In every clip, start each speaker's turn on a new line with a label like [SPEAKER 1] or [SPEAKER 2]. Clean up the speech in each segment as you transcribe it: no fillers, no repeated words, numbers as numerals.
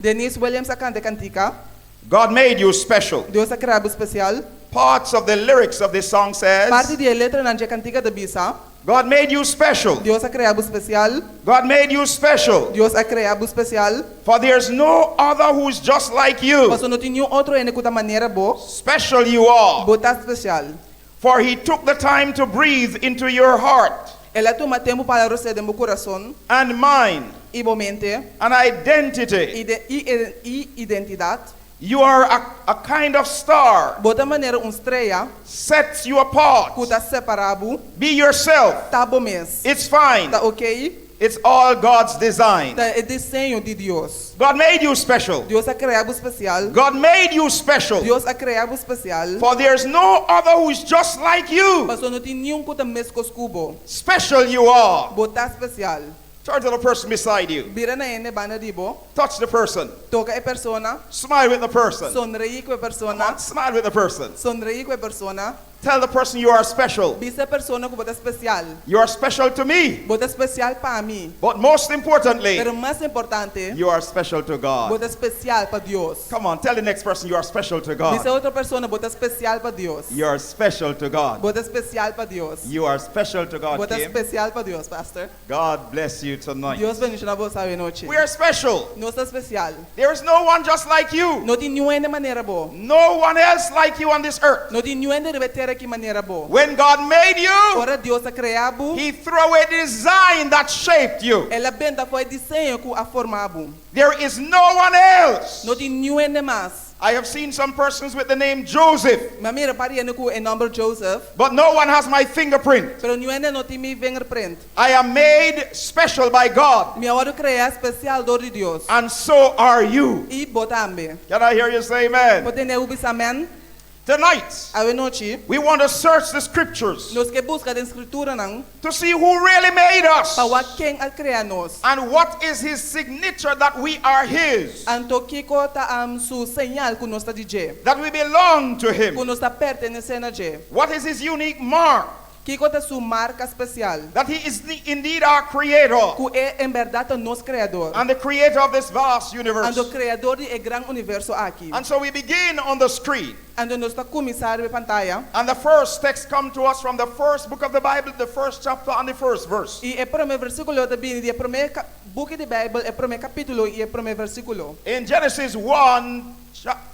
[SPEAKER 1] Deniece Williams a kanta e kantika.
[SPEAKER 2] God made you special.
[SPEAKER 1] Dios a krea bo spesial.
[SPEAKER 2] Parts of the lyrics of this song says.
[SPEAKER 1] Parti di e letranan dje kantika ta bisa.
[SPEAKER 2] God made you special.
[SPEAKER 1] Dios a krea bo spesial.
[SPEAKER 2] God made you special.
[SPEAKER 1] Dios a krea bo spesial.
[SPEAKER 2] For there's no other who's just like you.
[SPEAKER 1] Paso no tin niun otro hende ku ta manera bo.
[SPEAKER 2] Special you are.
[SPEAKER 1] Bo ta spesial.
[SPEAKER 2] For he took the time to breathe into your heart.
[SPEAKER 1] El a tuma tempu pa rosea den bo kurason.
[SPEAKER 2] And mind.
[SPEAKER 1] I bo mente.
[SPEAKER 2] An identity.
[SPEAKER 1] I identidat.
[SPEAKER 2] You are a kind of star.
[SPEAKER 1] Bo ta manera un strea.
[SPEAKER 2] Sets you apart.
[SPEAKER 1] Ku ta separá bo.
[SPEAKER 2] Be yourself.
[SPEAKER 1] Ta bo mes.
[SPEAKER 2] It's fine.
[SPEAKER 1] Ta okey.
[SPEAKER 2] It's all God's design.
[SPEAKER 1] Ta e diseño di Dios.
[SPEAKER 2] God made you special.
[SPEAKER 1] Dios a krea bo spesial.
[SPEAKER 2] God made you special.
[SPEAKER 1] Dios a krea bo spesial.
[SPEAKER 2] For there's no other who's just like you.
[SPEAKER 1] Paso no tin niun ku ta meskos ku bo.
[SPEAKER 2] Special you are.
[SPEAKER 1] Bo ta spesial.
[SPEAKER 2] Turn to the person beside you.
[SPEAKER 1] Bira na hende banda di bo.
[SPEAKER 2] Touch the person.
[SPEAKER 1] Toka e persona.
[SPEAKER 2] Smile with the person.
[SPEAKER 1] Sonreí ku e persona.
[SPEAKER 2] Come on, smile with the person.
[SPEAKER 1] Sonreí ku e persona.
[SPEAKER 2] Tell the person you are special.
[SPEAKER 1] Bisa e persona ku bo ta spesial.
[SPEAKER 2] You are special to me.
[SPEAKER 1] Bo ta spesial pa mi.
[SPEAKER 2] But most importantly.
[SPEAKER 1] Pero mas importante.
[SPEAKER 2] You are special to God.
[SPEAKER 1] Bo ta spesial pa Dios.
[SPEAKER 2] Come on, tell the next person you are special to God.
[SPEAKER 1] Bisa e otro persona bo ta spesial pa Dios.
[SPEAKER 2] You are special to God.
[SPEAKER 1] Bo ta spesial pa Dios.
[SPEAKER 2] You are special to God,
[SPEAKER 1] Bo ta
[SPEAKER 2] Kim.
[SPEAKER 1] spesial pa Dios, Pastor.
[SPEAKER 2] God bless you tonight.
[SPEAKER 1] Dios bendiciona boso awe nochi.
[SPEAKER 2] We are special.
[SPEAKER 1] Nos ta special.
[SPEAKER 2] There is no one just like you.
[SPEAKER 1] No tin niun hende manera bo.
[SPEAKER 2] No one else like you on this earth.
[SPEAKER 1] No tin niun hende riba e tera aki manera bo.
[SPEAKER 2] When God made you.
[SPEAKER 1] Ora Dios a crea bo.
[SPEAKER 2] He throw a design that shaped you.
[SPEAKER 1] El a benta for e diseño cu a forma bo.
[SPEAKER 2] There is no one else.
[SPEAKER 1] No tin niun hende mas.
[SPEAKER 2] I have seen some persons with the name Joseph.
[SPEAKER 1] Mi a mira par di hende ku e nomber Joseph.
[SPEAKER 2] But no one has my fingerprint.
[SPEAKER 1] Pero niun hende no tin mi vingerprint.
[SPEAKER 2] I am made special by God.
[SPEAKER 1] Mi a wòrdu kreá spesial dor di Dios.
[SPEAKER 2] And so are you.
[SPEAKER 1] I bo tambe.
[SPEAKER 2] Can I hear you say amen?
[SPEAKER 1] Por tende bo bisa amen?
[SPEAKER 2] Tonight.
[SPEAKER 1] Awe nochi.
[SPEAKER 2] We want to search the scriptures.
[SPEAKER 1] Nos ke buska den Skrituranan.
[SPEAKER 2] To see who really made us.
[SPEAKER 1] Pa wak ken a krea nos.
[SPEAKER 2] And what is his signature that we are his.
[SPEAKER 1] Anto kiko ta su señal ku nos ta di dje.
[SPEAKER 2] That we belong to him.
[SPEAKER 1] Ku nos ta pertenesé na dje.
[SPEAKER 2] What is his unique mark.
[SPEAKER 1] Kiko ta su marka spesial.
[SPEAKER 2] That he is indeed our creator.
[SPEAKER 1] Ku e en bèrdat ta nos Kreador.
[SPEAKER 2] And the creator of this vast universe.
[SPEAKER 1] Anto Kreador di e gran universo aki.
[SPEAKER 2] And so we begin on the screen.
[SPEAKER 1] Anto nos ta kuminsá riba e pantaya.
[SPEAKER 2] And the first text come to us from the first book of the Bible, the first chapter and the first verse.
[SPEAKER 1] I e promé versíkulo ta bini di e promé buki di Beibel, e promé kapítulo i e promé versíkulo.
[SPEAKER 2] In Genesis one,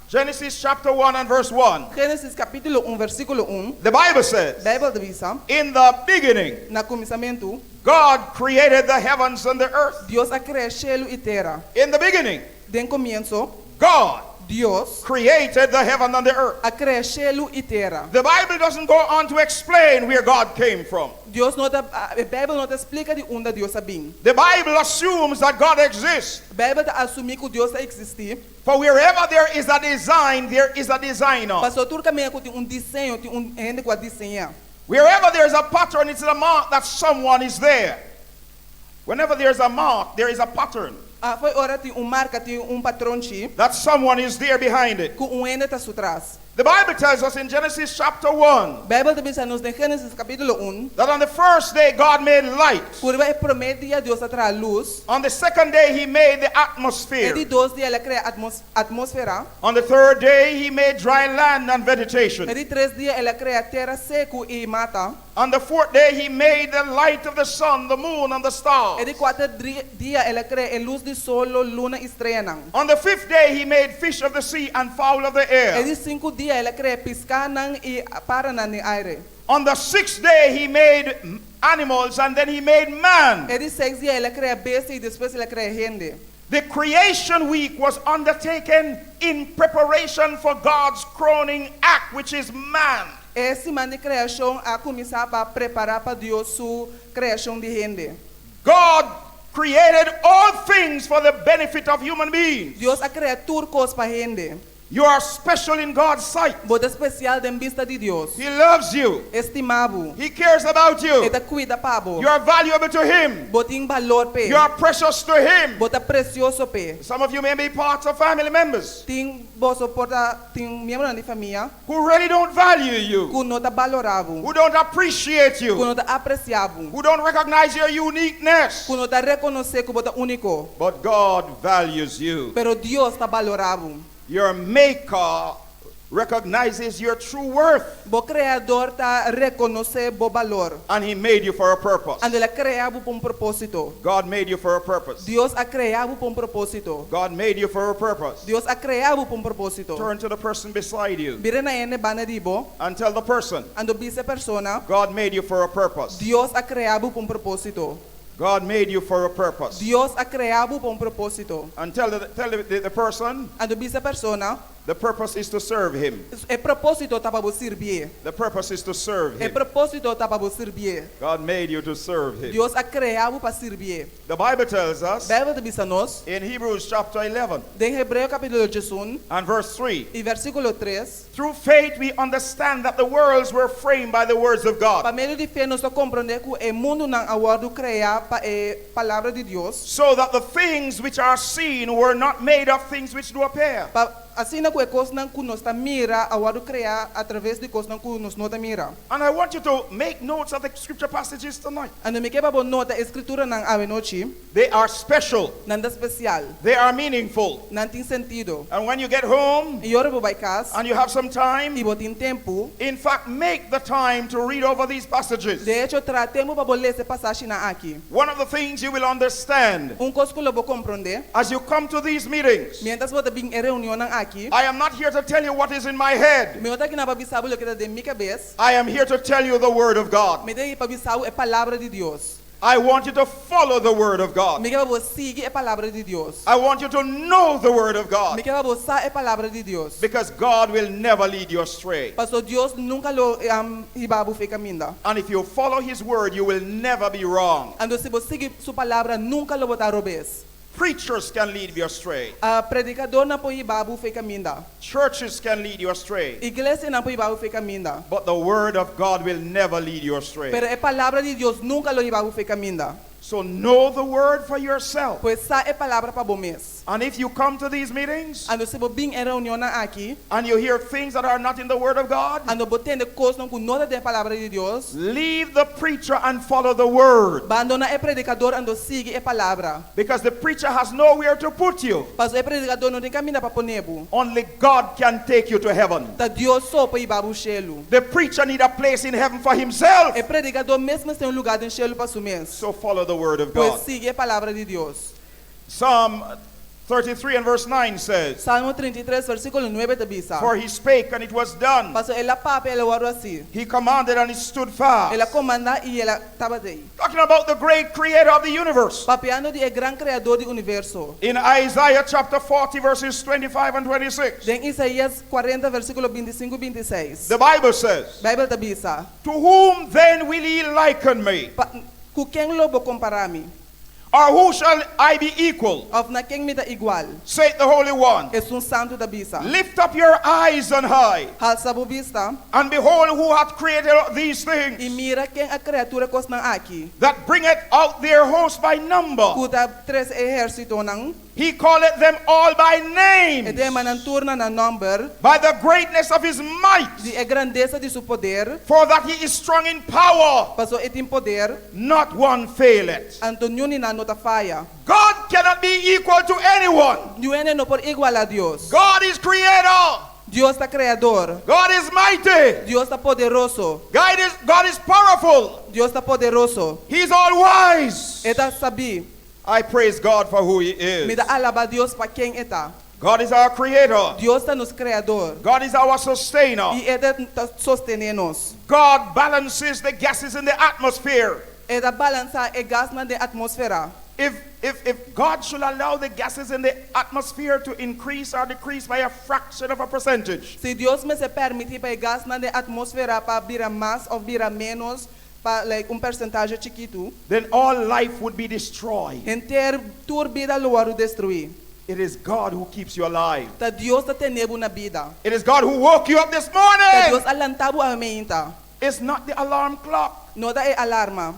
[SPEAKER 2] Genesis chapter 1 and verse 1.
[SPEAKER 1] Génesis kapítulo un versíkulo un.
[SPEAKER 2] The Bible says.
[SPEAKER 1] Beibel ta bisa.
[SPEAKER 2] In the beginning.
[SPEAKER 1] Na kuminsamentu.
[SPEAKER 2] God created the heavens and the earth.
[SPEAKER 1] Dios a krea shelu i tera.
[SPEAKER 2] In the beginning.
[SPEAKER 1] Den komienso.
[SPEAKER 2] God.
[SPEAKER 1] Dios.
[SPEAKER 2] Created the heaven and the earth.
[SPEAKER 1] A krea shelu i tera.
[SPEAKER 2] The Bible doesn't go on to explain where God came from.
[SPEAKER 1] Dios no ta, e Beibel no ta splika di unda Dios a bin.
[SPEAKER 2] The Bible assumes that God exists.
[SPEAKER 1] Beibel ta asumí ku Dios ta eksistí.
[SPEAKER 2] For wherever there is a design, there is a designer.
[SPEAKER 1] Pasobra tur kaminda ku tin un diseño, tin un hende ku a diseñá.
[SPEAKER 2] Wherever there is a pattern, it's a mark that someone is there. Whenever there is a mark, there is a pattern.
[SPEAKER 1] Foi ora tin un marka, tin un patronchi.
[SPEAKER 2] That someone is there behind it.
[SPEAKER 1] Ku un hende ta su tras.
[SPEAKER 2] The Bible tells us in Genesis chapter 1.
[SPEAKER 1] Bijbel ta bisa nos den Génesis capítulo un.
[SPEAKER 2] That on the first day God made light.
[SPEAKER 1] Ku riba e promé dia Dios a traha lus.
[SPEAKER 2] On the second day he made the atmosphere.
[SPEAKER 1] E di dos dia el a krea atmósfera.
[SPEAKER 2] On the third day he made dry land and vegetation.
[SPEAKER 1] E di tres dia el a krea tera seku i mata.
[SPEAKER 2] On the fourth day he made the light of the sun, the moon and the stars.
[SPEAKER 1] E di kuater dia el a krea e lus di solo, luna i streanan.
[SPEAKER 2] On the fifth day he made fish of the sea and fowl of the air.
[SPEAKER 1] E di sinku dia el a krea piskanan i paranan den aire.
[SPEAKER 2] On the sixth day he made animals and then he made man.
[SPEAKER 1] E di seis dia el a krea bestia i despues el a krea hende.
[SPEAKER 2] The creation week was undertaken in preparation for God's crowning act which is man.
[SPEAKER 1] E siman di kreashon a kuminsá pa prepará pa Dios su kreashon di hende.
[SPEAKER 2] God created all things for the benefit of human beings.
[SPEAKER 1] Dios a krea tur kos pa hende.
[SPEAKER 2] You are special in God's sight.
[SPEAKER 1] Bo ta spesial den bista di Dios.
[SPEAKER 2] He loves you.
[SPEAKER 1] E stima bo.
[SPEAKER 2] He cares about
[SPEAKER 1] E
[SPEAKER 2] you.
[SPEAKER 1] ta kuida pa bo.
[SPEAKER 2] You are valuable to Him.
[SPEAKER 1] Bo tin balor p'e.
[SPEAKER 2] You are precious to Him.
[SPEAKER 1] Bo ta presioso p'e.
[SPEAKER 2] Some of you may be parts of family members
[SPEAKER 1] Tin boso por ta tin miembronan di famia
[SPEAKER 2] who really don't value you,
[SPEAKER 1] ku no ta balorá bo,
[SPEAKER 2] who don't appreciate
[SPEAKER 1] ku
[SPEAKER 2] you,
[SPEAKER 1] no ta apresiá bo,
[SPEAKER 2] who don't recognize your uniqueness.
[SPEAKER 1] ku no ta rekonosé ku bo ta úniko.
[SPEAKER 2] But God values you.
[SPEAKER 1] Pero Dios ta balorá bo.
[SPEAKER 2] Your maker recognizes your true worth
[SPEAKER 1] Bo Kreador ta rekonosé bo balor.
[SPEAKER 2] and he made you for a purpose.
[SPEAKER 1] Anto el a krea bo pa un propósito.
[SPEAKER 2] God made you for a purpose.
[SPEAKER 1] Dios a krea bo pa un propósito.
[SPEAKER 2] God made you for a purpose.
[SPEAKER 1] Dios a krea bo pa un propósito.
[SPEAKER 2] Turn to the person beside you
[SPEAKER 1] Bira na e hende banda di bo,
[SPEAKER 2] and tell the person,
[SPEAKER 1] anto bisa e persona,
[SPEAKER 2] God made you for a purpose.
[SPEAKER 1] Dios a krea bo pa un propósito.
[SPEAKER 2] God made you for a purpose.
[SPEAKER 1] Dios a krea bo pa un propósito.
[SPEAKER 2] And tell the, tell the, the, the person,
[SPEAKER 1] Anto bisa e persona,
[SPEAKER 2] the purpose is to serve him.
[SPEAKER 1] e propósito ta pa bo sirbié.
[SPEAKER 2] The purpose is to serve
[SPEAKER 1] E
[SPEAKER 2] him.
[SPEAKER 1] propósito ta pa bo sirbié.
[SPEAKER 2] God made you to serve him.
[SPEAKER 1] Dios a krea bo pa sirbié.
[SPEAKER 2] The Bible tells us
[SPEAKER 1] Beibel ta bisa nos,
[SPEAKER 2] in Hebrews chapter 11
[SPEAKER 1] den Hebreo kapítulo 11
[SPEAKER 2] and verse 3
[SPEAKER 1] i versíkulo 3,
[SPEAKER 2] through faith we understand that the worlds were framed by the words of
[SPEAKER 1] Pa
[SPEAKER 2] God,
[SPEAKER 1] medio di fe nos ta komprondé ku e mundunan a wòrdu kreá pa e Palabra di Dios,
[SPEAKER 2] so that the things which are seen were not made of things which do appear.
[SPEAKER 1] pa asina ku e kosnan ku nos ta mira a wòrdu kreá atraves di kosnan ku nos no ta mira.
[SPEAKER 2] And I want you to make notes of the scripture passages tonight.
[SPEAKER 1] Anto mi ke pa bo nota e skrituranan awenochi.
[SPEAKER 2] They are special,
[SPEAKER 1] Nan ta spesial.
[SPEAKER 2] they are meaningful.
[SPEAKER 1] Nan tin sentido.
[SPEAKER 2] And when you get home
[SPEAKER 1] I ora bo bai kas
[SPEAKER 2] and you have some time,
[SPEAKER 1] i bo tin tempu,
[SPEAKER 2] in fact, make the time to read over these passages.
[SPEAKER 1] de echo traha tempu pa bo lesa e pasashinan aki.
[SPEAKER 2] One of the things you will understand
[SPEAKER 1] Un kos ku lo bo komprondé,
[SPEAKER 2] as you come to these meetings,
[SPEAKER 1] miéntras bo ta bin e reunionnan aki,
[SPEAKER 2] I am not here to tell you what is in my head.
[SPEAKER 1] mi no ta akinan pa bisa bo loke ta den mi kabes,
[SPEAKER 2] I am here to tell you the Word of God.
[SPEAKER 1] mi ta aki pa bisa bo e Palabra di Dios.
[SPEAKER 2] I want you to follow the Word of God.
[SPEAKER 1] Mi ke pa bo sigui e Palabra di Dios.
[SPEAKER 2] I want you to know the Word of
[SPEAKER 1] Mi
[SPEAKER 2] God.
[SPEAKER 1] ke pa bo sa e Palabra di Dios.
[SPEAKER 2] Because God will never lead you astray.
[SPEAKER 1] Paso Dios nunka lo hiba bo fo'i kaminda.
[SPEAKER 2] And if you follow His Word, you will never be wrong.
[SPEAKER 1] Anto si bo sigui su Palabra, nunka lo bo ta robes.
[SPEAKER 2] Preachers can lead you astray.
[SPEAKER 1] Predikadónan por hiba bo fo'i kaminda.
[SPEAKER 2] Churches can lead you astray.
[SPEAKER 1] Iglesianan por hiba bo fo'i kaminda.
[SPEAKER 2] But the Word of God will never lead you astray.
[SPEAKER 1] Pero e Palabra di Dios nunka lo hiba bo fo'i kaminda.
[SPEAKER 2] So know the Word for yourself.
[SPEAKER 1] Pues sa e Palabra pa bo mes.
[SPEAKER 2] And if you come to these meetings
[SPEAKER 1] Anto si bo bin e reunionnan aki,
[SPEAKER 2] and you hear things that are not in the Word of God,
[SPEAKER 1] anto bo tende kosnan ku no ta den e Palabra di Dios,
[SPEAKER 2] leave the preacher and follow the Word.
[SPEAKER 1] bandoná e predikador anto sigui e Palabra.
[SPEAKER 2] Because the preacher has nowhere to put you.
[SPEAKER 1] Pasobra e predikador no tin kaminda pa pone bo.
[SPEAKER 2] Only God can take you to heaven.
[SPEAKER 1] Ta Dios so por hiba bo shelu.
[SPEAKER 2] The preacher need a place in heaven for himself.
[SPEAKER 1] E predikador mes mester un lugá den shelu pa su mes.
[SPEAKER 2] So follow the Word of
[SPEAKER 1] Pues
[SPEAKER 2] God.
[SPEAKER 1] sigui e Palabra di Dios.
[SPEAKER 2] Psalm 33 and verse 9 says,
[SPEAKER 1] Salmo 33 versíkulo 9 ta bisa.
[SPEAKER 2] For he spake and it was done.
[SPEAKER 1] Paso el a papia el a wòrdu hasí.
[SPEAKER 2] He commanded and it stood fast.
[SPEAKER 1] El a komandá i el a tabat'ei.
[SPEAKER 2] Talking about the great creator of the universe.
[SPEAKER 1] Papiando di e gran kreador di universo.
[SPEAKER 2] In Isaiah chapter 40, verses 25 and 26,
[SPEAKER 1] Den Isaías 40 versíkulo 25 i 26.
[SPEAKER 2] the Bible says,
[SPEAKER 1] Beibel ta bisa,
[SPEAKER 2] To whom then will ye liken me?
[SPEAKER 1] Pa, ku ken lo bo kompará mi?
[SPEAKER 2] Or who shall I be equal?
[SPEAKER 1] Òf na ken mi ta igual?
[SPEAKER 2] Saith the Holy One.
[SPEAKER 1] Esun Santu ta bisa.
[SPEAKER 2] Lift up your eyes on high,
[SPEAKER 1] Halsa bo bista
[SPEAKER 2] and behold who hath created these
[SPEAKER 1] i
[SPEAKER 2] things,
[SPEAKER 1] mira ken a krea tur e kosnan aki,
[SPEAKER 2] that bringeth out their host by number.
[SPEAKER 1] ku ta trese e ehérsitonan,
[SPEAKER 2] He calleth them all by
[SPEAKER 1] e ta
[SPEAKER 2] name,
[SPEAKER 1] yama nan tur na nan nòmber,
[SPEAKER 2] by the greatness of his might,
[SPEAKER 1] di e grandesa di su poder,
[SPEAKER 2] for that he is strong in power,
[SPEAKER 1] paso e tin poder,
[SPEAKER 2] not one faileth.
[SPEAKER 1] anto niun di nan no ta faya.
[SPEAKER 2] God cannot be equal to anyone.
[SPEAKER 1] Niun hende no por igualá Dios.
[SPEAKER 2] God is creator.
[SPEAKER 1] Dios ta Kreador.
[SPEAKER 2] God is mighty.
[SPEAKER 1] Dios ta poderoso.
[SPEAKER 2] God is, God is powerful.
[SPEAKER 1] Dios ta poderoso.
[SPEAKER 2] He's all wise.
[SPEAKER 1] E ta sabí.
[SPEAKER 2] I praise God for who He
[SPEAKER 1] Mi
[SPEAKER 2] is.
[SPEAKER 1] ta alabá Dios pa ken e ta.
[SPEAKER 2] God is our creator.
[SPEAKER 1] Dios ta nos Kreador.
[SPEAKER 2] God is our sustainer.
[SPEAKER 1] I e ta sostené nos.
[SPEAKER 2] God balances the gases in the atmosphere.
[SPEAKER 1] E ta balansá e gasnan den atmósfera.
[SPEAKER 2] If, if, if God should allow the gases in the atmosphere to increase or decrease by a fraction of a percentage,
[SPEAKER 1] Si Dios mester permití pa e gasnan den atmósfera pa bira mas òf bira ménos pa like un persentahe chikitu,
[SPEAKER 2] then all life would be destroyed.
[SPEAKER 1] henter tur bida lo wòrdu destruí.
[SPEAKER 2] It is God who keeps you alive.
[SPEAKER 1] Ta Dios ta tene bo na bida.
[SPEAKER 2] It is God who woke you up this
[SPEAKER 1] Ta
[SPEAKER 2] morning.
[SPEAKER 1] Dios a lanta bo awe mainta.
[SPEAKER 2] It's not the alarm clock.
[SPEAKER 1] No ta e alarma.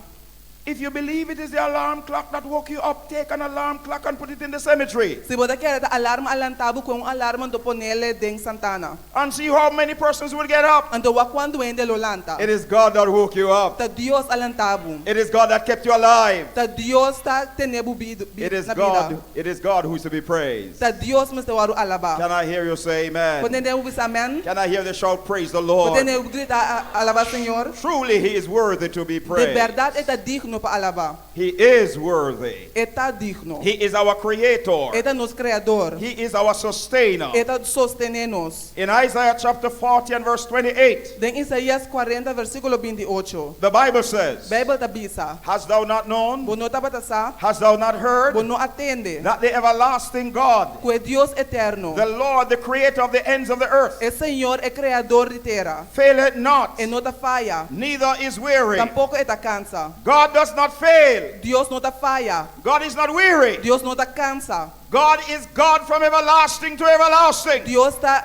[SPEAKER 2] If you believe it is the alarm clock that woke you up, take an alarm clock and put it in the cemetery.
[SPEAKER 1] Si bo ta kere ta alarma a lanta bo, kue un alarma anto ponele den santana.
[SPEAKER 2] And see how many persons will get up.
[SPEAKER 1] Anto wak kuantu hende lo lanta.
[SPEAKER 2] It is God that woke you up.
[SPEAKER 1] Ta Dios a lanta bo.
[SPEAKER 2] It is God that kept you alive.
[SPEAKER 1] Ta Dios ta tene bo bida,
[SPEAKER 2] It is
[SPEAKER 1] na bida.
[SPEAKER 2] God. It is God who is to be praised.
[SPEAKER 1] Ta Dios mester wòrdu alabá.
[SPEAKER 2] Can I hear you say amen?
[SPEAKER 1] Por tende bo bisa amèn?
[SPEAKER 2] Can I hear the shout, praise the
[SPEAKER 1] Por
[SPEAKER 2] Lord?
[SPEAKER 1] tende bo grita alabá Señor?
[SPEAKER 2] Truly, He is worthy to be
[SPEAKER 1] Di
[SPEAKER 2] praised.
[SPEAKER 1] bèrdat e ta digno pa alabá.
[SPEAKER 2] He is worthy.
[SPEAKER 1] E ta digno.
[SPEAKER 2] He is our creator.
[SPEAKER 1] E ta nos kreador.
[SPEAKER 2] He is our sustainer.
[SPEAKER 1] E ta sostené nos.
[SPEAKER 2] In Isaiah chapter 40 and verse 28,
[SPEAKER 1] Den Isaías 40 versíkulo 28,
[SPEAKER 2] the Bible says,
[SPEAKER 1] Beibel ta bisa,
[SPEAKER 2] Hast thou not known?
[SPEAKER 1] Bo no tabata sa,
[SPEAKER 2] Hast thou not heard
[SPEAKER 1] bo no a tende,
[SPEAKER 2] that the everlasting God,
[SPEAKER 1] ku e Dios eterno,
[SPEAKER 2] the Lord, the creator of the ends of the earth,
[SPEAKER 1] e Señor, e kreador di tera,
[SPEAKER 2] faileth not,
[SPEAKER 1] e no ta faya,
[SPEAKER 2] neither is weary?
[SPEAKER 1] tampoko e ta kansa.
[SPEAKER 2] God does not fail.
[SPEAKER 1] Dios no ta faya.
[SPEAKER 2] God is not weary.
[SPEAKER 1] Dios no ta kansa.
[SPEAKER 2] God is God from everlasting to everlasting.
[SPEAKER 1] Dios ta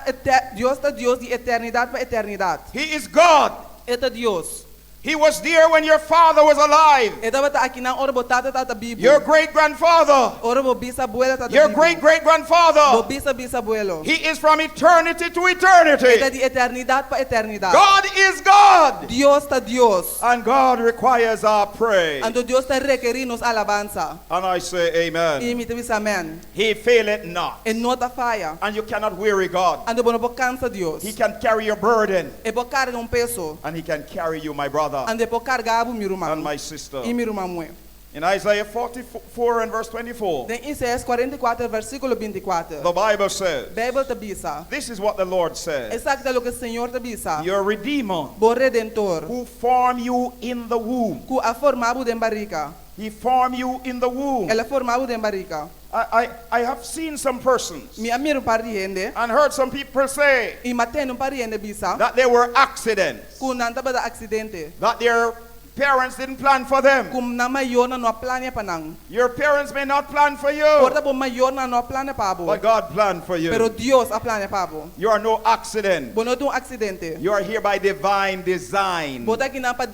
[SPEAKER 1] Dios ta Dios di eternidat pa eternidat.
[SPEAKER 2] He is God.
[SPEAKER 1] E ta Dios.
[SPEAKER 2] He was there when your father was alive.
[SPEAKER 1] E tabata akinan ora bo tata tabata bibu.
[SPEAKER 2] Your great grandfather.
[SPEAKER 1] Ora bo bisabuela tabata
[SPEAKER 2] Your
[SPEAKER 1] bibu.
[SPEAKER 2] great great grandfather.
[SPEAKER 1] Bo bisa bisabuelo.
[SPEAKER 2] He is from eternity to
[SPEAKER 1] E ta
[SPEAKER 2] eternity.
[SPEAKER 1] di eternidat pa eternidat.
[SPEAKER 2] God is God.
[SPEAKER 1] Dios ta Dios.
[SPEAKER 2] And God requires our praise.
[SPEAKER 1] Anto Dios ta rekerí nos alabansa.
[SPEAKER 2] And I say,
[SPEAKER 1] I
[SPEAKER 2] Amen.
[SPEAKER 1] mi ta bisa amèn.
[SPEAKER 2] He faileth not.
[SPEAKER 1] E no ta faya.
[SPEAKER 2] And you cannot weary God.
[SPEAKER 1] Anto bo no por kansa Dios.
[SPEAKER 2] He can carry your burden.
[SPEAKER 1] E por karga un peso.
[SPEAKER 2] And he can carry you, my brother
[SPEAKER 1] Anto e por karga bo, mi ruman.
[SPEAKER 2] and my sister.
[SPEAKER 1] I mi ruman muhé.
[SPEAKER 2] In Isaiah 44 and verse 24,
[SPEAKER 1] Den Isaías 44, versíkulo 24.
[SPEAKER 2] the Bible says,
[SPEAKER 1] Beibel ta bisa.
[SPEAKER 2] This is what the Lord says.
[SPEAKER 1] Esaki ta loke Señor ta bisa.
[SPEAKER 2] Your Redeemer,
[SPEAKER 1] Bo Redentor.
[SPEAKER 2] who formed you in the womb.
[SPEAKER 1] Ku a forma bo den barika.
[SPEAKER 2] He formed you in the womb.
[SPEAKER 1] El a forma bo den barika.
[SPEAKER 2] I have seen some persons
[SPEAKER 1] Mi a mira un par di hende.
[SPEAKER 2] and heard some people say
[SPEAKER 1] I m'a tende un par di hende bisa.
[SPEAKER 2] that they were accidents,
[SPEAKER 1] Ku nan tabata aksidente.
[SPEAKER 2] that their parents didn't plan for them.
[SPEAKER 1] Ku nan mayornan no a plania pa nan.
[SPEAKER 2] Your parents may not plan for you,
[SPEAKER 1] Por ta bo mayornan no a plania pa bo.
[SPEAKER 2] but God planned for you.
[SPEAKER 1] Pero Dios a plania pa bo.
[SPEAKER 2] You are no accident.
[SPEAKER 1] Bo no ta un aksidente.
[SPEAKER 2] You are here by divine design.
[SPEAKER 1] Bo ta akinan pa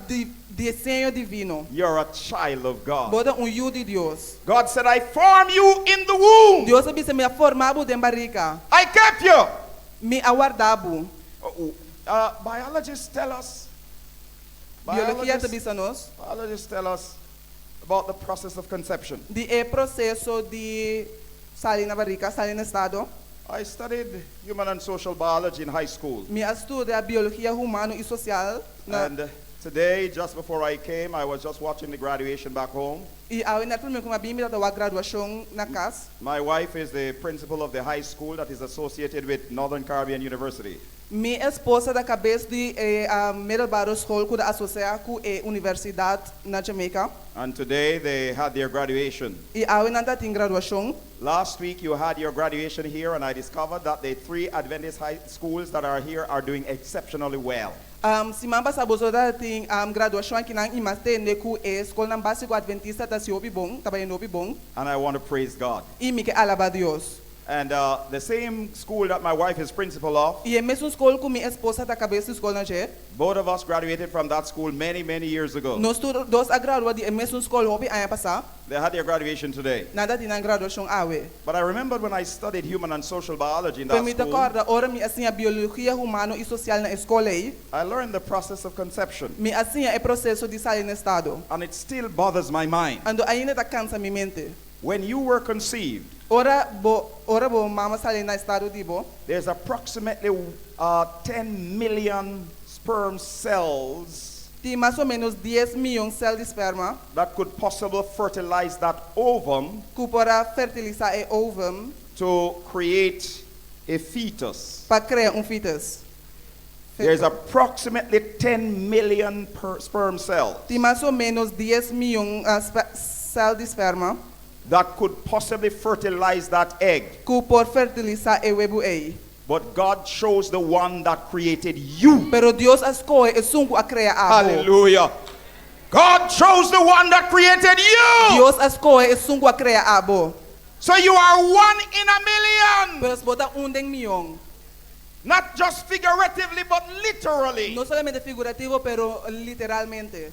[SPEAKER 1] diseño divino.
[SPEAKER 2] You're a child of God.
[SPEAKER 1] Bo ta un yu di Dios.
[SPEAKER 2] God said, I formed you in the womb.
[SPEAKER 1] Dios a bisa mi a forma bo den barika.
[SPEAKER 2] I kept you.
[SPEAKER 1] Mi a warda bo.
[SPEAKER 2] Biologists tell us.
[SPEAKER 1] Biologia ta
[SPEAKER 2] Biologists,
[SPEAKER 1] bisa nos.
[SPEAKER 2] biologists tell us about the process of conception.
[SPEAKER 1] Di e proseso di sali na barika, sali na estado.
[SPEAKER 2] I studied human and social biology in high school.
[SPEAKER 1] Mi a studia biologia humano i sosial. Na,
[SPEAKER 2] And today, just before I came, I was just watching the graduation back home.
[SPEAKER 1] I awe nèt promé ku mi a bin mi tabata wak graduashon na kas.
[SPEAKER 2] My wife is the principal of the high school that is associated with Northern Caribbean University.
[SPEAKER 1] Mi esposa ta kabes di e middelbare school ku ta asosiá ku e universidat na Jamaica.
[SPEAKER 2] And today they had their graduation.
[SPEAKER 1] I awe nan tatin graduashon.
[SPEAKER 2] Last week you had your graduation here, and I discovered that the three Adventist high schools that are here are doing exceptionally well.
[SPEAKER 1] Um, siman pasá boso tatin um, graduashon akinan i m'a tende ku e skolnan básiko adventista ta hasi hopi bon, ta bayendo hopi bon.
[SPEAKER 2] And I want to praise God.
[SPEAKER 1] I mi ke alabá Dios.
[SPEAKER 2] And the same school that my wife is principal of,
[SPEAKER 1] I e mesun skol ku mi esposa ta kabes di skol na dje.
[SPEAKER 2] both of us graduated from that school many, many years ago.
[SPEAKER 1] Nos tur dos a gradua di e mesun skol hopi aña pasá.
[SPEAKER 2] They had their graduation today.
[SPEAKER 1] Nan tatin nan graduashon awe.
[SPEAKER 2] But I remembered when I studied human and social biology in
[SPEAKER 1] Pero
[SPEAKER 2] that
[SPEAKER 1] mi ta
[SPEAKER 2] school,
[SPEAKER 1] kòrda ora mi a siña biologia humano i sosial na e skol ei.
[SPEAKER 2] I learned the process of conception.
[SPEAKER 1] Mi a siña e proseso di sali na estado.
[SPEAKER 2] And it still bothers my mind.
[SPEAKER 1] Anto ainda ta kansa mi mente.
[SPEAKER 2] When you were conceived,
[SPEAKER 1] Ora bo ora bo mama sali na estado di bo.
[SPEAKER 2] there's approximately 10 million sperm cells
[SPEAKER 1] Tin mas o ménos dies mion sèl di sperma
[SPEAKER 2] that could possibly fertilize that ovum
[SPEAKER 1] ku por a fertilisá e ovum
[SPEAKER 2] to create a fetus.
[SPEAKER 1] pa krea un fetus.
[SPEAKER 2] There's approximately 10 million per sperm cells
[SPEAKER 1] Tin mas o ménos dies mion sèl di sperma
[SPEAKER 2] that could possibly fertilize that egg.
[SPEAKER 1] ku por fertilisá e webu ei.
[SPEAKER 2] But God chose the one that created you.
[SPEAKER 1] Pero Dios a skohe esun ku a krea abo.
[SPEAKER 2] Hallelujah. God chose the one that created you.
[SPEAKER 1] Dios a skohe esun ku a krea abo.
[SPEAKER 2] So you are one in a million.
[SPEAKER 1] Pues bo ta un den mion.
[SPEAKER 2] Not just figuratively, but literally.
[SPEAKER 1] No solamente figurativo, pero literalmente.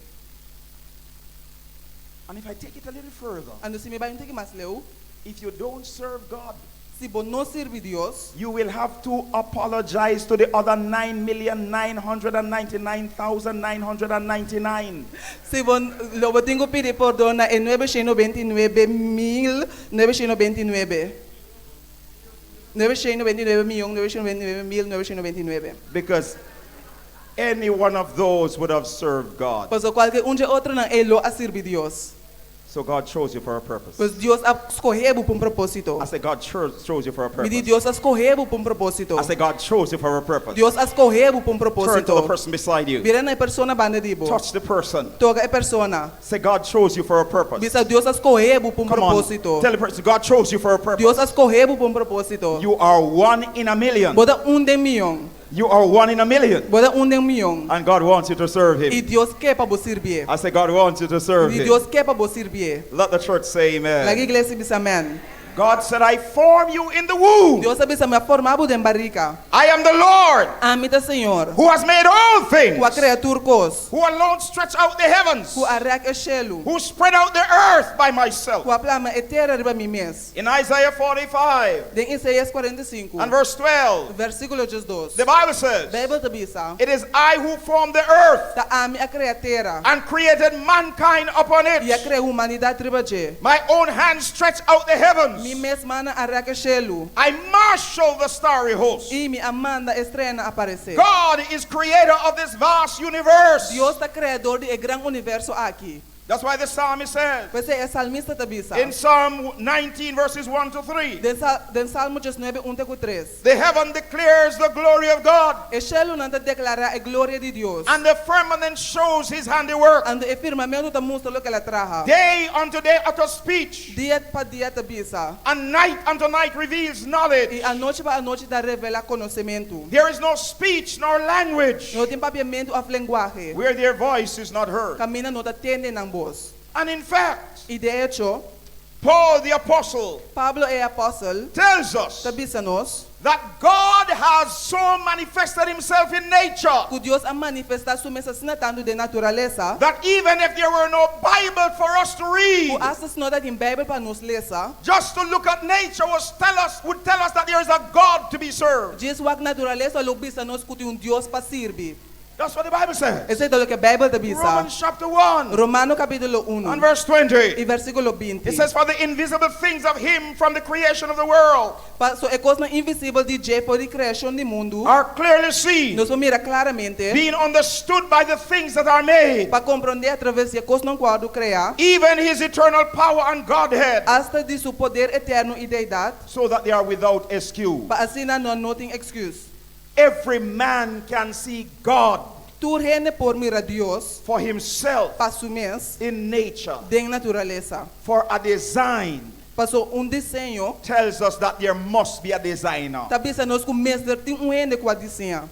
[SPEAKER 2] And if I take it a little further,
[SPEAKER 1] Anto si mi bai un tiki mas leu,
[SPEAKER 2] if you don't serve God,
[SPEAKER 1] si bo no sirbi Dios,
[SPEAKER 2] you will have to apologize to the other 9,999,999.
[SPEAKER 1] si bo lo bo tin ku pidi pordon na e 999.999. 999.999.999.
[SPEAKER 2] Because any one of those would have served God.
[SPEAKER 1] Paso kualke un dje otronan ei lo a sirbi Dios.
[SPEAKER 2] So God chose you for a purpose.
[SPEAKER 1] Pues Dios a skohe bo pa un propósito.
[SPEAKER 2] I said God chose, chose you for a
[SPEAKER 1] Mi di
[SPEAKER 2] purpose.
[SPEAKER 1] Dios a skohe bo pa un propósito.
[SPEAKER 2] I said God chose you for a purpose.
[SPEAKER 1] Dios a skohe bo pa un
[SPEAKER 2] Turn to the
[SPEAKER 1] propósito.
[SPEAKER 2] person beside you.
[SPEAKER 1] Bira na e persona banda di bo.
[SPEAKER 2] Touch the person.
[SPEAKER 1] Toka e persona.
[SPEAKER 2] Say God chose you for a purpose.
[SPEAKER 1] Bisa Dios a skohe bo pa un
[SPEAKER 2] Come on.
[SPEAKER 1] propósito.
[SPEAKER 2] Tell the person God chose you for a purpose.
[SPEAKER 1] Dios a skohe bo pa un propósito.
[SPEAKER 2] You are one in a million.
[SPEAKER 1] Bo ta un den mion.
[SPEAKER 2] You are one in a million.
[SPEAKER 1] Bo ta un den mion.
[SPEAKER 2] And God wants you to serve
[SPEAKER 1] I
[SPEAKER 2] him.
[SPEAKER 1] Dios ke pa bo sirbié.
[SPEAKER 2] I say God wants you to serve
[SPEAKER 1] I
[SPEAKER 2] him.
[SPEAKER 1] Dios ke pa bo sirbié.
[SPEAKER 2] Let the church say
[SPEAKER 1] Laga
[SPEAKER 2] amen.
[SPEAKER 1] iglesia bisa amèn.
[SPEAKER 2] God said, I form you in the womb.
[SPEAKER 1] Dios a bisa mi a forma bo den barika.
[SPEAKER 2] I am the Lord
[SPEAKER 1] Ami ta Señor,
[SPEAKER 2] who has made all
[SPEAKER 1] ku a
[SPEAKER 2] things,
[SPEAKER 1] krea tur kos,
[SPEAKER 2] who alone stretched out the heavens,
[SPEAKER 1] ku a rèk e shelu,
[SPEAKER 2] who spread out the earth by myself.
[SPEAKER 1] ku a plama e tera riba mi mes.
[SPEAKER 2] In Isaiah 45
[SPEAKER 1] Den Isaías 45,
[SPEAKER 2] and verse 12,
[SPEAKER 1] versíkulo 12,
[SPEAKER 2] the Bible says,
[SPEAKER 1] Beibel ta bisa,
[SPEAKER 2] It is I who formed the earth
[SPEAKER 1] Ta ami a krea tera
[SPEAKER 2] and created mankind upon
[SPEAKER 1] i a
[SPEAKER 2] it.
[SPEAKER 1] krea humanidat riba dje.
[SPEAKER 2] My own hand stretched out the
[SPEAKER 1] Mi
[SPEAKER 2] heavens.
[SPEAKER 1] mes mannan a rèk e shelu
[SPEAKER 2] I marshal the starry host.
[SPEAKER 1] i mi a manda e streanan aparesé.
[SPEAKER 2] God is creator of this vast universe.
[SPEAKER 1] Dios ta kreador di e gran universo aki.
[SPEAKER 2] That's why the psalmist says
[SPEAKER 1] P'esei e salmista ta bisa
[SPEAKER 2] in Psalm 19, verses 1 to 3,
[SPEAKER 1] den Sal den Salmo 19, 1 te ku 3,
[SPEAKER 2] The heaven declares the glory of God,
[SPEAKER 1] E shelunan ta deklará e gloria di Dios,
[SPEAKER 2] and the firmament shows his handiwork.
[SPEAKER 1] anto e firmamentu ta mustra loke el a traha.
[SPEAKER 2] Day unto day utters speech,
[SPEAKER 1] Dia pa dia ta bisa,
[SPEAKER 2] and night unto night reveals knowledge.
[SPEAKER 1] i anochi pa anochi ta revelá konosementu.
[SPEAKER 2] There is no speech nor language
[SPEAKER 1] No tin papiamentu òf lenguahe
[SPEAKER 2] where their voice is not heard.
[SPEAKER 1] kaminda no ta tende nan bos.
[SPEAKER 2] And in fact,
[SPEAKER 1] I de echo,
[SPEAKER 2] Paul the apostle
[SPEAKER 1] Pablo e apòstel
[SPEAKER 2] tells us
[SPEAKER 1] ta bisa nos
[SPEAKER 2] that God has so manifested himself in nature
[SPEAKER 1] ku Dios a manifestá su mes asina tantu den naturalesa
[SPEAKER 2] that even if there were no Bible for us to
[SPEAKER 1] ku
[SPEAKER 2] read,
[SPEAKER 1] asta si no tabatin Beibel pa nos lesa,
[SPEAKER 2] just to look at nature was tell us would tell us that there is a God to be served.
[SPEAKER 1] djis wak naturalesa lo bisa nos ku tin un Dios pa sirbi.
[SPEAKER 2] That's what the Bible says.
[SPEAKER 1] Esei ta loke Beibel ta bisa.
[SPEAKER 2] Romans chapter 1
[SPEAKER 1] Romano kapítulo
[SPEAKER 2] and
[SPEAKER 1] 1
[SPEAKER 2] verse 20.
[SPEAKER 1] i versíkulo 20.
[SPEAKER 2] It says, For the invisible things of him from the creation of the world
[SPEAKER 1] Paso e kosnan invisibel di dje for di kreashon di mundu,
[SPEAKER 2] are clearly seen,
[SPEAKER 1] nos por mira klaramente,
[SPEAKER 2] being understood by the things that are made,
[SPEAKER 1] pa komprondé atraves di e kosnan ku a wòrdu kreá,
[SPEAKER 2] even his eternal power and Godhead,
[SPEAKER 1] asta di su poder eterno i deidat,
[SPEAKER 2] so that they are without excuse.
[SPEAKER 1] pa asina nan no tin èksküs.
[SPEAKER 2] Every man can see God
[SPEAKER 1] Tur hende por mira Dios
[SPEAKER 2] for himself
[SPEAKER 1] pa su mes
[SPEAKER 2] in nature,
[SPEAKER 1] den naturalesa.
[SPEAKER 2] for a design
[SPEAKER 1] Paso un diseño
[SPEAKER 2] tells us that there must be a designer.
[SPEAKER 1] ta bisa nos ku mester tin un hende ku a diseñá.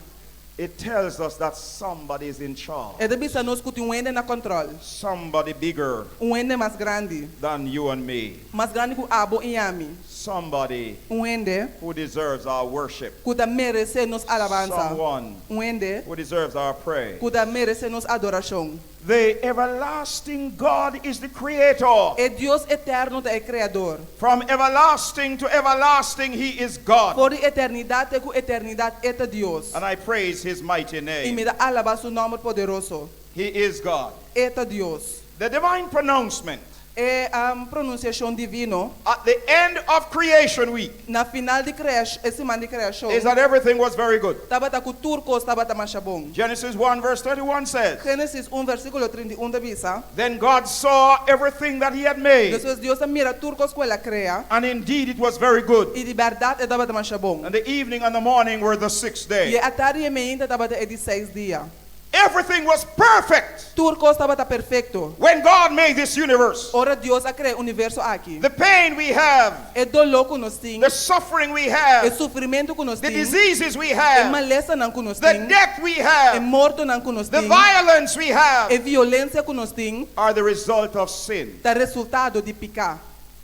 [SPEAKER 2] It tells us that somebody is in charge,
[SPEAKER 1] E ta bisa nos ku tin un hende na kòntròl,
[SPEAKER 2] somebody bigger
[SPEAKER 1] un hende mas grandi,
[SPEAKER 2] than you and me,
[SPEAKER 1] mas grandi ku abo i ami,
[SPEAKER 2] somebody
[SPEAKER 1] un hende
[SPEAKER 2] who deserves our worship,
[SPEAKER 1] ku ta meresé nos alabansa,
[SPEAKER 2] someone
[SPEAKER 1] un hende
[SPEAKER 2] who deserves our praise.
[SPEAKER 1] ku ta meresé nos adorashon.
[SPEAKER 2] The everlasting God is the creator.
[SPEAKER 1] E Dios eterno ta e Kreador.
[SPEAKER 2] From everlasting to everlasting, he is God.
[SPEAKER 1] For di eternidat te ku eternidat e ta Dios.
[SPEAKER 2] And I praise his mighty
[SPEAKER 1] I
[SPEAKER 2] name.
[SPEAKER 1] mi ta alabá su nòmber poderoso.
[SPEAKER 2] He is God.
[SPEAKER 1] E ta Dios.
[SPEAKER 2] The divine pronouncement
[SPEAKER 1] E pronunsiashon divino
[SPEAKER 2] at the end of creation week
[SPEAKER 1] na final di kreash, e siman di kreashon
[SPEAKER 2] is that everything was very good.
[SPEAKER 1] tabata ku tur kos tabata masha bon.
[SPEAKER 2] Genesis 1 verse 31 says,
[SPEAKER 1] Génesis 1 versíkulo 31 ta bisa,
[SPEAKER 2] Then God saw everything that he had made,
[SPEAKER 1] Despues Dios a mira tur kos ku el a krea,
[SPEAKER 2] and indeed it was very good.
[SPEAKER 1] i di bèrdat e tabata masha bon.
[SPEAKER 2] And the evening and the morning were the sixth
[SPEAKER 1] I
[SPEAKER 2] day.
[SPEAKER 1] e atardi i e meinta tabata e di seis dia.
[SPEAKER 2] Everything was perfect
[SPEAKER 1] Tur kos tabata perfekto
[SPEAKER 2] when God made this universe.
[SPEAKER 1] ora Dios a krea e universo aki.
[SPEAKER 2] The pain we have,
[SPEAKER 1] E doló ku nos tin,
[SPEAKER 2] the suffering we
[SPEAKER 1] e
[SPEAKER 2] have,
[SPEAKER 1] sufrimentu ku nos
[SPEAKER 2] the
[SPEAKER 1] tin,
[SPEAKER 2] diseases we
[SPEAKER 1] e
[SPEAKER 2] have,
[SPEAKER 1] malesanan ku nos
[SPEAKER 2] the
[SPEAKER 1] tin,
[SPEAKER 2] death we
[SPEAKER 1] e
[SPEAKER 2] have,
[SPEAKER 1] mortonan ku nos
[SPEAKER 2] the
[SPEAKER 1] tin,
[SPEAKER 2] violence we have
[SPEAKER 1] e violensia ku nos tin,
[SPEAKER 2] are the result of sin.
[SPEAKER 1] ta resultado di piká.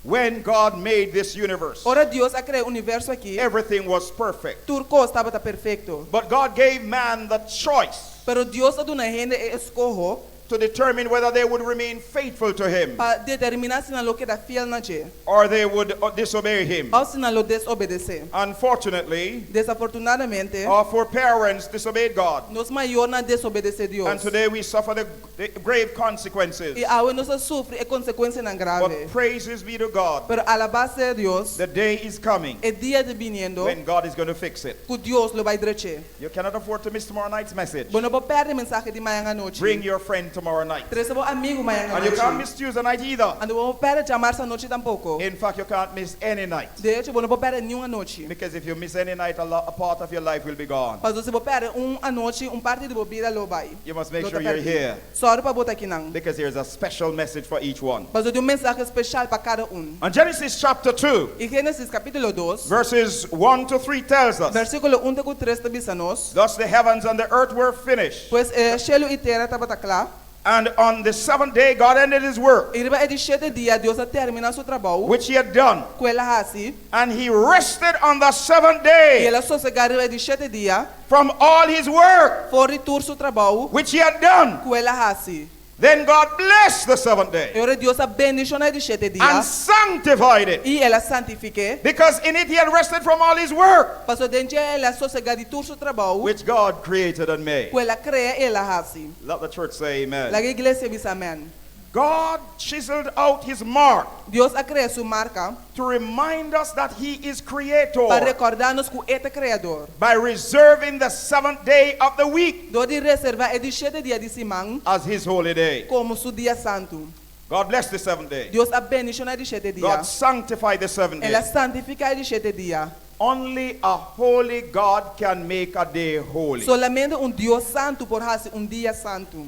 [SPEAKER 2] When God made this universe,
[SPEAKER 1] Ora Dios a krea e universo aki,
[SPEAKER 2] everything was perfect.
[SPEAKER 1] Tur kos tabata perfekto.
[SPEAKER 2] But God gave man the choice
[SPEAKER 1] Pero Dios a duna hende e eskoho
[SPEAKER 2] to determine whether they would remain faithful to him
[SPEAKER 1] pa determiná si nan lo keda fiel na dje
[SPEAKER 2] or they would disobey him.
[SPEAKER 1] òf si nan lo desobedesé.
[SPEAKER 2] Unfortunately,
[SPEAKER 1] Desafortunadamente,
[SPEAKER 2] our foreparents disobeyed God.
[SPEAKER 1] nos mayornan a desobedesé
[SPEAKER 2] And
[SPEAKER 1] Dios.
[SPEAKER 2] today we suffer the grave consequences.
[SPEAKER 1] I awe nos ta sufri e konsekuensianan grave.
[SPEAKER 2] But praises be to God,
[SPEAKER 1] Pero alabá sea Dios,
[SPEAKER 2] the day is coming
[SPEAKER 1] e dia ta biniendo
[SPEAKER 2] when God is going to fix it.
[SPEAKER 1] ku Dios lo bai drech'é.
[SPEAKER 2] You cannot afford to miss tomorrow night's message.
[SPEAKER 1] Bo no por pèrdè mensahe di mañan anochi.
[SPEAKER 2] Bring your friend tomorrow night.
[SPEAKER 1] Trese bo amigu mañan
[SPEAKER 2] And you can't
[SPEAKER 1] anochi.
[SPEAKER 2] miss Tuesday night either.
[SPEAKER 1] Anto bo no por pèrdè djamars anochi tampoko.
[SPEAKER 2] In fact, you can't miss any night.
[SPEAKER 1] De echo, bo no por pèrdè niun anochi.
[SPEAKER 2] Because if you miss any night, a part of your life will be gone.
[SPEAKER 1] Pasobra si bo pèrdè un anochi, un parti di bo bida lo bai.
[SPEAKER 2] You must make
[SPEAKER 1] Lo ta
[SPEAKER 2] sure you're
[SPEAKER 1] pèrdí.
[SPEAKER 2] here.
[SPEAKER 1] Sòru pa bo ta akinan.
[SPEAKER 2] Because here's a special message for each one.
[SPEAKER 1] Pasobra tin un mensahe spesial pa kada un.
[SPEAKER 2] And Genesis chapter 2,
[SPEAKER 1] I Génesis kapítulo dos,
[SPEAKER 2] verses 1 to 3 tells us,
[SPEAKER 1] versíkulo un te ku tres ta bisa nos,
[SPEAKER 2] Thus the heavens and the earth were finished.
[SPEAKER 1] Pues e shelu i tera tabata kla.
[SPEAKER 2] And on the seventh day God ended his work,
[SPEAKER 1] I riba e di shete dia Dios a terminá su trabou,
[SPEAKER 2] which he had done.
[SPEAKER 1] ku el a hasi.
[SPEAKER 2] And he rested on the seventh
[SPEAKER 1] I
[SPEAKER 2] day
[SPEAKER 1] el a sosegá riba e di shete dia,
[SPEAKER 2] from all his work,
[SPEAKER 1] for di tur su trabou,
[SPEAKER 2] which he had done.
[SPEAKER 1] ku el a hasi.
[SPEAKER 2] Then God blessed the seventh day
[SPEAKER 1] E ora Dios a bendishoná e di shete dia
[SPEAKER 2] and sanctified it,
[SPEAKER 1] i el a santifik'é,
[SPEAKER 2] because in it he had rested from all his work,
[SPEAKER 1] pasobra den dje el a sosegá di tur su trabou
[SPEAKER 2] which God created and made.
[SPEAKER 1] ku el a krea i el a hasi.
[SPEAKER 2] Let the church say amen.
[SPEAKER 1] Laga iglesia bisa amèn.
[SPEAKER 2] God chiseled out his mark
[SPEAKER 1] Dios a krea su marka
[SPEAKER 2] to remind us that he is creator
[SPEAKER 1] pa rekordá nos ku e ta Kreador.
[SPEAKER 2] by reserving the seventh day of the week
[SPEAKER 1] Dor di reservá e di shete dia di siman
[SPEAKER 2] as his holy day.
[SPEAKER 1] komo su dia santu.
[SPEAKER 2] God bless the seventh day.
[SPEAKER 1] Dios a bendishoná e di shete dia.
[SPEAKER 2] God sanctified the seventh
[SPEAKER 1] El a
[SPEAKER 2] day.
[SPEAKER 1] santifiká e di shete dia.
[SPEAKER 2] Only a holy God can make a day holy.
[SPEAKER 1] Solamente un Dios santu por hasi un dia santu.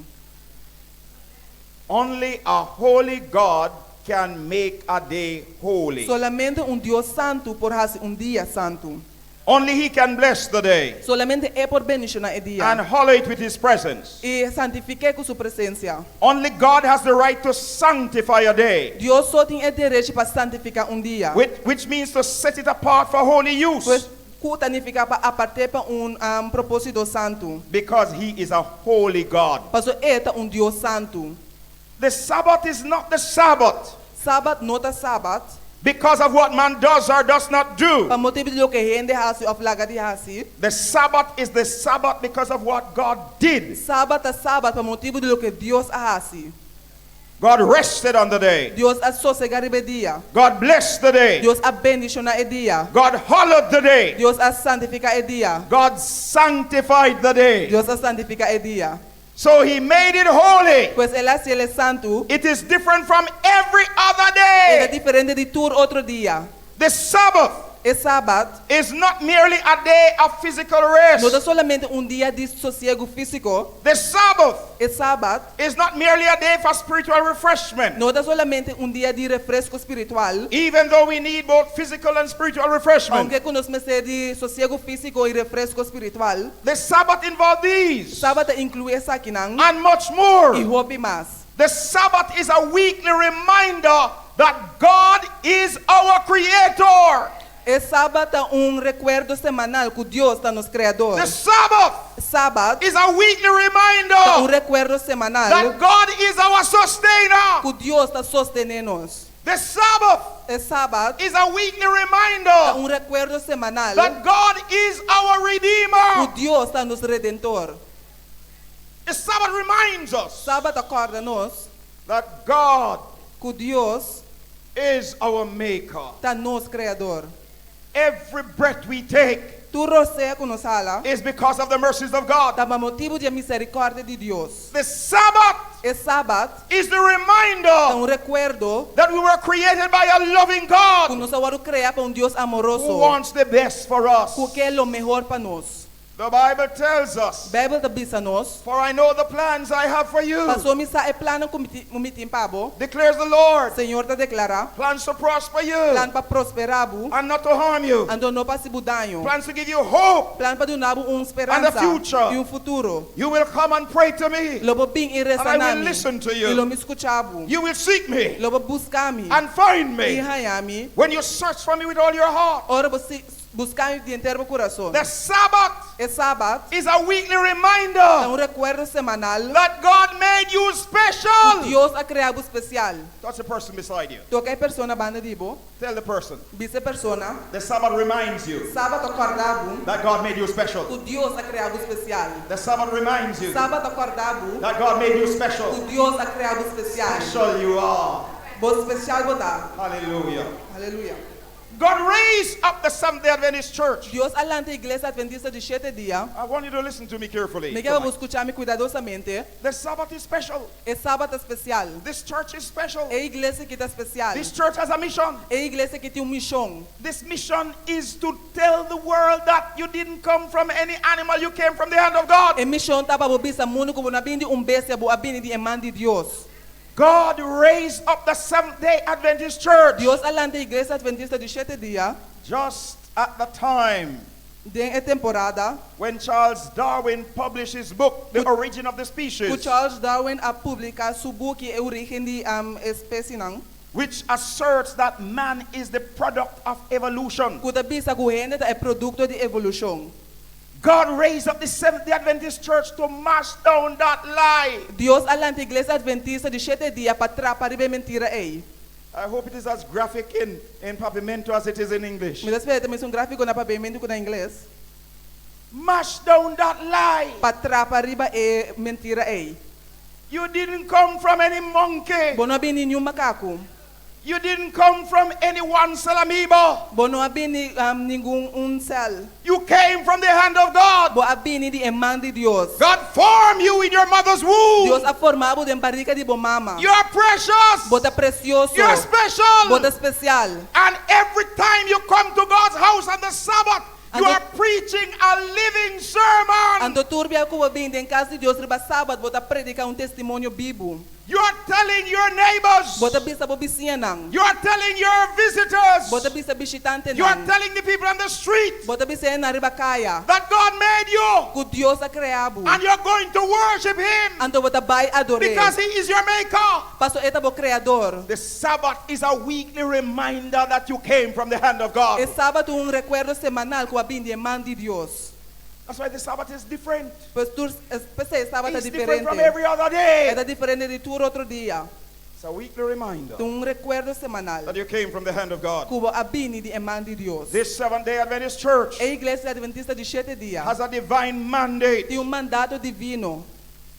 [SPEAKER 2] Only a holy God can make a day holy.
[SPEAKER 1] Solamente un Dios santu por hasi un dia santu.
[SPEAKER 2] Only He can bless the day
[SPEAKER 1] Solamente E por bendishoná e dia
[SPEAKER 2] and hallow it with His presence.
[SPEAKER 1] i santifik'é ku su presensia.
[SPEAKER 2] Only God has the right to sanctify a day,
[SPEAKER 1] Dios so tin e derecho pa santifiká un dia,
[SPEAKER 2] which, which means to set it apart for holy use
[SPEAKER 1] pues ku ta nifiká pa apart'é pa un propósito santu.
[SPEAKER 2] because He is a holy God.
[SPEAKER 1] Pasobra E ta un Dios santu.
[SPEAKER 2] The Sabbath is not the Sabbath
[SPEAKER 1] Sabat no ta sabat
[SPEAKER 2] because of what man does or does not do.
[SPEAKER 1] pa motibu di loke hende hasi òf laga di hasi.
[SPEAKER 2] The Sabbath is the Sabbath because of what God did.
[SPEAKER 1] Sabat ta sabat pa motibu di loke Dios a hasi.
[SPEAKER 2] God rested on the day.
[SPEAKER 1] Dios a sosegá riba e dia.
[SPEAKER 2] God blessed the day.
[SPEAKER 1] Dios a bendishoná e dia.
[SPEAKER 2] God hallowed the day.
[SPEAKER 1] Dios a santifiká e dia.
[SPEAKER 2] God sanctified the day.
[SPEAKER 1] Dios a santifiká e dia.
[SPEAKER 2] So he made it holy.
[SPEAKER 1] Pues el a hasié santu.
[SPEAKER 2] It is different from every other
[SPEAKER 1] E ta
[SPEAKER 2] day.
[SPEAKER 1] diferente di tur otro dia.
[SPEAKER 2] The Sabbath
[SPEAKER 1] E sabat
[SPEAKER 2] is not merely a day of physical rest.
[SPEAKER 1] no ta solamente un dia di sosiegu físiko.
[SPEAKER 2] The Sabbath
[SPEAKER 1] E sabat
[SPEAKER 2] is not merely a day for spiritual refreshment.
[SPEAKER 1] no ta solamente un dia di refresko spiritual.
[SPEAKER 2] Even though we need both physical and spiritual refreshment.
[SPEAKER 1] Aunke ku nos mester di sosiegu físiko i refresko spiritual.
[SPEAKER 2] The Sabbath involves these
[SPEAKER 1] Sabat ta inkluí esakinan
[SPEAKER 2] and much more.
[SPEAKER 1] i hopi mas.
[SPEAKER 2] The Sabbath is a weekly reminder that God is our creator.
[SPEAKER 1] E Sabat ta un rekuerdo semanal ku Dios ta nos Kreador.
[SPEAKER 2] The Sabbath
[SPEAKER 1] Sabat
[SPEAKER 2] is a weekly
[SPEAKER 1] ta un
[SPEAKER 2] reminder
[SPEAKER 1] rekuerdo semanal
[SPEAKER 2] that God is our sustainer.
[SPEAKER 1] ku Dios ta sostené nos.
[SPEAKER 2] The Sabbath
[SPEAKER 1] E Sabat
[SPEAKER 2] is a weekly
[SPEAKER 1] ta
[SPEAKER 2] reminder
[SPEAKER 1] un rekuerdo semanal
[SPEAKER 2] that God is our
[SPEAKER 1] ku
[SPEAKER 2] redeemer.
[SPEAKER 1] Dios ta nos Redentor.
[SPEAKER 2] The Sabbath reminds us
[SPEAKER 1] Sabat ta kòrda nos
[SPEAKER 2] that God
[SPEAKER 1] ku Dios
[SPEAKER 2] is our maker.
[SPEAKER 1] ta nos Kreador.
[SPEAKER 2] Every breath we take
[SPEAKER 1] Tur rosea ku nos hala
[SPEAKER 2] is because of the mercies of God.
[SPEAKER 1] ta pa motibu di e miserikòrdia di Dios.
[SPEAKER 2] The Sabbath
[SPEAKER 1] E Sabat
[SPEAKER 2] is the
[SPEAKER 1] ta
[SPEAKER 2] reminder
[SPEAKER 1] un rekuerdo
[SPEAKER 2] that we were created by a loving
[SPEAKER 1] ku
[SPEAKER 2] God
[SPEAKER 1] nos a wòrdu kreá pa un Dios
[SPEAKER 2] who
[SPEAKER 1] amoroso
[SPEAKER 2] wants the best for us.
[SPEAKER 1] ku ke lo mehor pa nos.
[SPEAKER 2] The Bible tells us,
[SPEAKER 1] Beibel ta bisa nos,
[SPEAKER 2] For I know the plans I have for you,
[SPEAKER 1] Paso mi sa e plannan ku mi tin pa bo,
[SPEAKER 2] declares the Lord.
[SPEAKER 1] Señor ta deklará,
[SPEAKER 2] Plans to prosper you
[SPEAKER 1] plan pa prosperá bo,
[SPEAKER 2] and not to harm you,
[SPEAKER 1] anto no pa hasi bo daño,
[SPEAKER 2] plans to give you hope
[SPEAKER 1] plan pa duna bo un
[SPEAKER 2] and a
[SPEAKER 1] speransa
[SPEAKER 2] future.
[SPEAKER 1] i un futuro.
[SPEAKER 2] You will come and pray to me,
[SPEAKER 1] Lo bo bin i resa
[SPEAKER 2] and I
[SPEAKER 1] na
[SPEAKER 2] will
[SPEAKER 1] mi,
[SPEAKER 2] listen to
[SPEAKER 1] i lo
[SPEAKER 2] you.
[SPEAKER 1] mi skucha bo.
[SPEAKER 2] You will seek me
[SPEAKER 1] Lo bo buska mi
[SPEAKER 2] and find
[SPEAKER 1] i
[SPEAKER 2] me
[SPEAKER 1] haña mi,
[SPEAKER 2] when you search for me with all your heart.
[SPEAKER 1] ora bo buska mi di henter bo kurason.
[SPEAKER 2] The Sabbath
[SPEAKER 1] E Sabat
[SPEAKER 2] is a weekly reminder
[SPEAKER 1] ta un rekuerdo semanal
[SPEAKER 2] that God made you
[SPEAKER 1] ku
[SPEAKER 2] special.
[SPEAKER 1] Dios a krea bo spesial.
[SPEAKER 2] Touch the person beside you.
[SPEAKER 1] Toka e persona banda di bo,
[SPEAKER 2] Tell the person.
[SPEAKER 1] bisa e persona,
[SPEAKER 2] The Sabbath reminds you
[SPEAKER 1] Sabat ta kòrda bo
[SPEAKER 2] that God made you special.
[SPEAKER 1] ku Dios a krea bo spesial.
[SPEAKER 2] The Sabbath reminds you
[SPEAKER 1] Sabat ta kòrda bo
[SPEAKER 2] that God made you special.
[SPEAKER 1] ku Dios a krea bo spesial.
[SPEAKER 2] Special you are.
[SPEAKER 1] Bo spesial bo ta.
[SPEAKER 2] Hallelujah.
[SPEAKER 1] Aleluya.
[SPEAKER 2] God raised up the Seventh day Adventist Church.
[SPEAKER 1] Dios a lanta e Iglesia Adventista di Shete Dia.
[SPEAKER 2] I want you to listen to me carefully.
[SPEAKER 1] Mi ke pa bo skucha mi kuidadosamente.
[SPEAKER 2] The Sabbath is special.
[SPEAKER 1] E Sabat ta spesial.
[SPEAKER 2] This church is special.
[SPEAKER 1] E iglesia akí ta spesial.
[SPEAKER 2] This church has a mission.
[SPEAKER 1] E iglesia akí tin un mishon.
[SPEAKER 2] This mission is to tell the world that you didn't come from any animal, you came from the hand of God.
[SPEAKER 1] E mishon ta pa bo bisa mundu ku bo no a bini di un bestia, bo a bini di e man di Dios.
[SPEAKER 2] God raised up the Seventh day Adventist Church.
[SPEAKER 1] Dios a lanta e Iglesia Adventista di Shete Dia.
[SPEAKER 2] Just at the time
[SPEAKER 1] Den e temporada
[SPEAKER 2] when Charles Darwin published his book, The Origin of the
[SPEAKER 1] ku
[SPEAKER 2] Species,
[SPEAKER 1] Charles Darwin a publiká su buki E Orígen di Espesienan,
[SPEAKER 2] which asserts that man is the product of evolution.
[SPEAKER 1] ku ta bisa ku hende ta e produkto di evolushon.
[SPEAKER 2] God raised up the Seventh day Adventist Church to mash down that lie.
[SPEAKER 1] Dios a lanta Iglesia Adventista di Shete Dia pa trapa riba e mentira ei.
[SPEAKER 2] I hope it is as graphic in, in Papiamento as it is in English.
[SPEAKER 1] Mi ta spera e ta mesun gráfiko na Papiamentu ku na Ingles.
[SPEAKER 2] Mash down that lie.
[SPEAKER 1] Pa trapa riba e mentira ei.
[SPEAKER 2] You didn't come from any monkey.
[SPEAKER 1] Bo no a bini niun makaku.
[SPEAKER 2] You didn't come from any one cell amoeba.
[SPEAKER 1] Bo no a bini ningun un sèl.
[SPEAKER 2] You came from the hand of God.
[SPEAKER 1] Bo a bini di e man di Dios.
[SPEAKER 2] God formed you in your mother's womb.
[SPEAKER 1] Dios a forma bo den barika di bo mama.
[SPEAKER 2] You are precious.
[SPEAKER 1] Bo ta presioso.
[SPEAKER 2] You are special.
[SPEAKER 1] Bo ta spesial.
[SPEAKER 2] And every time you come to God's house on the Sabbath, you
[SPEAKER 1] Anto,
[SPEAKER 2] are preaching a living sermon.
[SPEAKER 1] Anto tur bia ku bo bin den kas di Dios riba Sabat, bo ta prediká un testimonio bibu.
[SPEAKER 2] You are telling your neighbors.
[SPEAKER 1] Bo ta bisa bo bisiñanan.
[SPEAKER 2] You are telling your visitors.
[SPEAKER 1] Bo ta bisa bishitantenan.
[SPEAKER 2] You are telling the people on the street.
[SPEAKER 1] Bo ta bisa hendenan riba kaya.
[SPEAKER 2] That God made you.
[SPEAKER 1] Ku Dios a krea bo.
[SPEAKER 2] And you're going to worship him.
[SPEAKER 1] Anto bo ta bai ador'é.
[SPEAKER 2] Because he is your maker.
[SPEAKER 1] Paso e ta bo kreador.
[SPEAKER 2] The Sabbath is a weekly reminder that you came from the hand of God.
[SPEAKER 1] E Sabat ta un rekuerdo semanal ku a bin di e man di Dios.
[SPEAKER 2] That's why the Sabbath is different.
[SPEAKER 1] Pues tur, p'esei e Sabat ta
[SPEAKER 2] It's different from
[SPEAKER 1] diferente.
[SPEAKER 2] every other day.
[SPEAKER 1] E ta diferente di tur otro dia.
[SPEAKER 2] It's a weekly reminder
[SPEAKER 1] Ta un rekuerdo semanal
[SPEAKER 2] that you came from the hand of God.
[SPEAKER 1] ku bo a bini di e man di Dios.
[SPEAKER 2] This Seventh Day Adventist Church
[SPEAKER 1] E Iglesia Adventista di Shete Dia
[SPEAKER 2] has a divine mandate
[SPEAKER 1] tin un mandato divino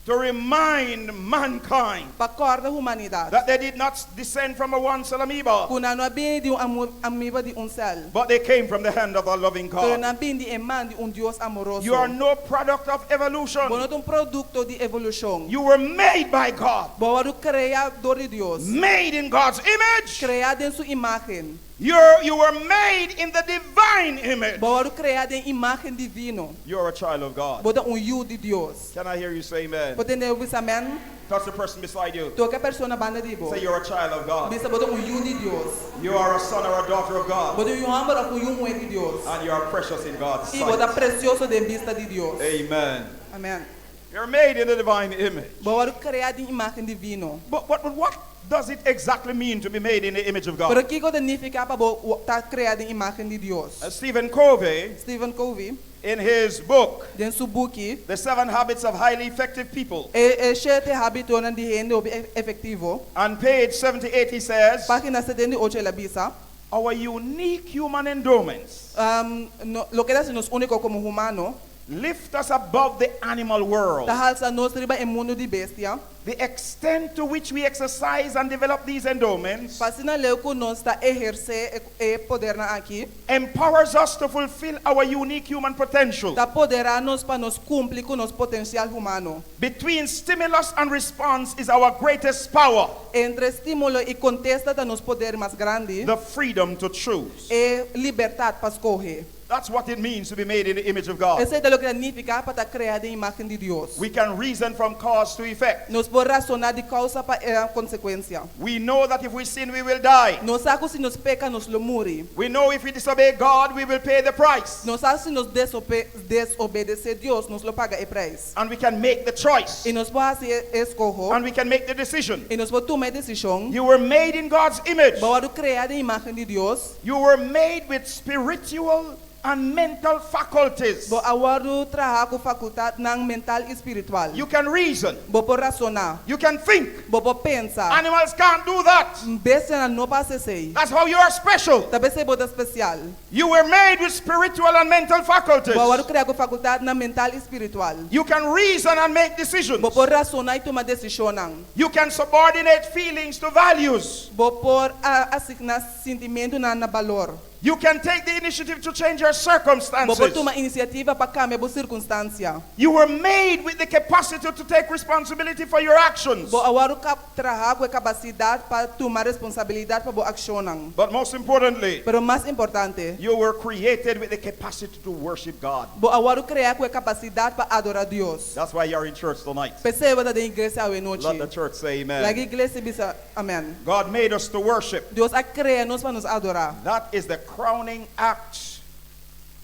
[SPEAKER 2] to remind mankind
[SPEAKER 1] pa kòrda humanidat
[SPEAKER 2] that they did not descend from a one cell amoeba,
[SPEAKER 1] ku nan no a bini di un amoeba di un sèl,
[SPEAKER 2] but they came from the hand of a loving
[SPEAKER 1] pero
[SPEAKER 2] God.
[SPEAKER 1] nan a bini di e man di un Dios amoroso.
[SPEAKER 2] You are no product of evolution.
[SPEAKER 1] Bo no ta un produkto di evolushon.
[SPEAKER 2] You were made by God.
[SPEAKER 1] Bo a wòrdu kreá dor di Dios.
[SPEAKER 2] Made in God's image.
[SPEAKER 1] Kreá den su imágen.
[SPEAKER 2] You're, you were made in the divine image.
[SPEAKER 1] Bo a wòrdu kreá den imágen divino.
[SPEAKER 2] You're a child of God.
[SPEAKER 1] Bo ta un yu di Dios.
[SPEAKER 2] Can I hear you say amen?
[SPEAKER 1] Por tende bo bisa amèn?
[SPEAKER 2] Touch the person beside you.
[SPEAKER 1] Toka e persona banda di bo.
[SPEAKER 2] Say you're a child of God.
[SPEAKER 1] Bisa bo ta un yu di Dios.
[SPEAKER 2] You are a son or a daughter of God.
[SPEAKER 1] Bo ta un yu hòmber òf un yu muhé di Dios.
[SPEAKER 2] And you are precious in God's
[SPEAKER 1] I bo ta
[SPEAKER 2] sight.
[SPEAKER 1] presioso den bista di Dios.
[SPEAKER 2] Amen.
[SPEAKER 1] Amèn.
[SPEAKER 2] You're made in the divine image.
[SPEAKER 1] Bo a wòrdu kreá den imágen divino.
[SPEAKER 2] But, but, but what does it exactly mean to be made in the image of God?
[SPEAKER 1] Pero kiko ta nifiká pa bo ta kreá den imágen di Dios?
[SPEAKER 2] Uh, Stephen Covey,
[SPEAKER 1] Stephen Covey,
[SPEAKER 2] in his book,
[SPEAKER 1] den su buki,
[SPEAKER 2] The Seven Habits of Highly Effective People,
[SPEAKER 1] E e Shete Hábitonan di Hende Hopi Efektivo,
[SPEAKER 2] on page 78 he says,
[SPEAKER 1] página 78 el a bisa,
[SPEAKER 2] Our unique human endowments
[SPEAKER 1] um, no, loke ta hasi nos úniko komo humano,
[SPEAKER 2] lift us above the animal world.
[SPEAKER 1] Ta halsa nos riba e mundu di bestia.
[SPEAKER 2] The extent to which we exercise and develop these endowments
[SPEAKER 1] Pa asina leu ku nos ta ehersé e podernan aki.
[SPEAKER 2] Empowers us to fulfill our unique human potential.
[SPEAKER 1] Ta poderá nos pa nos kumpli ku nos potensial humano.
[SPEAKER 2] Between stimulus and response is our greatest power.
[SPEAKER 1] Entre estímulo i kontesta ta nos poder mas grandi.
[SPEAKER 2] The freedom to choose.
[SPEAKER 1] E libertat pa skohe.
[SPEAKER 2] That's what it means to be made in the image of God.
[SPEAKER 1] Esei ta loke ta nifiká pa ta kreá den imágen di Dios.
[SPEAKER 2] We can reason from cause to effect.
[SPEAKER 1] Nos por rasoná di kousa pa e konsekuensia.
[SPEAKER 2] We know that if we sin, we will die.
[SPEAKER 1] Nos sa ku si nos peka nos lo muri.
[SPEAKER 2] We know if we disobey God, we will pay the price.
[SPEAKER 1] Nos sa si nos desobedesé Dios, nos lo paga e preis.
[SPEAKER 2] And we can make the choice.
[SPEAKER 1] I nos por hasi e eskoho.
[SPEAKER 2] And we can make the decision.
[SPEAKER 1] I nos por tuma e desishon.
[SPEAKER 2] You were made in God's image.
[SPEAKER 1] Bo a wòrdu kreá den imágen di Dios.
[SPEAKER 2] You were made with spiritual and mental faculties.
[SPEAKER 1] Bo a wòrdu trahá ku fakultatnan mental i spiritual.
[SPEAKER 2] You can reason.
[SPEAKER 1] Bo por rasoná.
[SPEAKER 2] You can think.
[SPEAKER 1] Bo por pensa.
[SPEAKER 2] Animals can't do that.
[SPEAKER 1] Bestianan no por hasi esei.
[SPEAKER 2] That's how you are special.
[SPEAKER 1] Ta p'esei bo ta spesial.
[SPEAKER 2] You were made with spiritual and mental faculties.
[SPEAKER 1] Bo a wòrdu kreá ku fakultatnan mental i spiritual.
[SPEAKER 2] You can reason and make decisions.
[SPEAKER 1] Bo por rasoná i tuma desishonnan.
[SPEAKER 2] You can subordinate feelings to values.
[SPEAKER 1] Bo por asigná sintimentunan na balor.
[SPEAKER 2] You can take the initiative to change your
[SPEAKER 1] Bo por
[SPEAKER 2] circumstances.
[SPEAKER 1] tuma inisiativa pa kambia bo sirkunstansia.
[SPEAKER 2] You were made with the capacity to take responsibility for your actions.
[SPEAKER 1] Bo a wòrdu traha ku e kapasidat pa tuma responsabilidat pa bo akshonnan.
[SPEAKER 2] But most importantly,
[SPEAKER 1] Pero mas importante,
[SPEAKER 2] you were created with the capacity to worship God.
[SPEAKER 1] bo a wòrdu kreá ku e kapasidat pa adorá Dios.
[SPEAKER 2] That's why you're in church tonight.
[SPEAKER 1] P'esei bo ta den iglesia awe
[SPEAKER 2] Let
[SPEAKER 1] nochi.
[SPEAKER 2] the church say amen.
[SPEAKER 1] Laga iglesia bisa amèn.
[SPEAKER 2] God made us to worship.
[SPEAKER 1] Dios a krea nos pa nos adorá.
[SPEAKER 2] That is the crowning act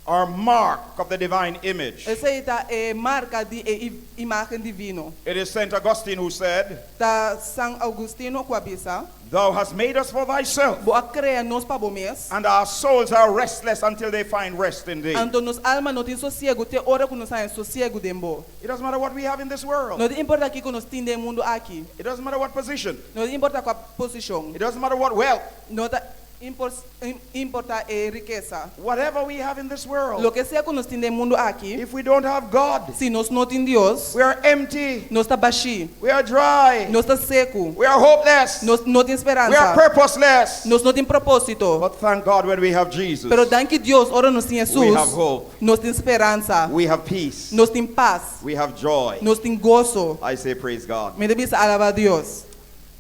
[SPEAKER 2] or mark of the divine image.
[SPEAKER 1] Esei ta e marka di e imágen divino.
[SPEAKER 2] It is Saint Augustine who said,
[SPEAKER 1] Ta San Augustino ku a bisa.
[SPEAKER 2] Thou hast made us for thyself.
[SPEAKER 1] Bo a krea nos pa bo mes.
[SPEAKER 2] And our souls are restless until they find rest in thee.
[SPEAKER 1] Anto nos alma no tin sosiegu te ora ku nos haña sosiegu den bo.
[SPEAKER 2] It doesn't matter what we have in this world.
[SPEAKER 1] No ta importa kiko nos tin den e mundu aki.
[SPEAKER 2] It doesn't matter what position.
[SPEAKER 1] No ta importa kua posishon.
[SPEAKER 2] It doesn't matter what wealth.
[SPEAKER 1] No ta importa e rikesa.
[SPEAKER 2] Whatever we have in this world.
[SPEAKER 1] Loke sea ku nos tin den mundu aki.
[SPEAKER 2] If we don't have God.
[SPEAKER 1] Si nos no tin Dios.
[SPEAKER 2] We are empty.
[SPEAKER 1] Nos ta bashí.
[SPEAKER 2] We are dry.
[SPEAKER 1] Nos ta seku.
[SPEAKER 2] We are hopeless.
[SPEAKER 1] Nos no tin
[SPEAKER 2] We
[SPEAKER 1] speransa.
[SPEAKER 2] are purposeless.
[SPEAKER 1] Nos no tin propósito.
[SPEAKER 2] But thank God when we have Jesus.
[SPEAKER 1] Pero danki Dios ora nos tin Jesus.
[SPEAKER 2] We have hope.
[SPEAKER 1] Nos tin speransa.
[SPEAKER 2] We have peace.
[SPEAKER 1] Nos tin pas.
[SPEAKER 2] We have joy.
[SPEAKER 1] Nos tin goso.
[SPEAKER 2] I say praise God.
[SPEAKER 1] Mi ta bisa alabá Dios.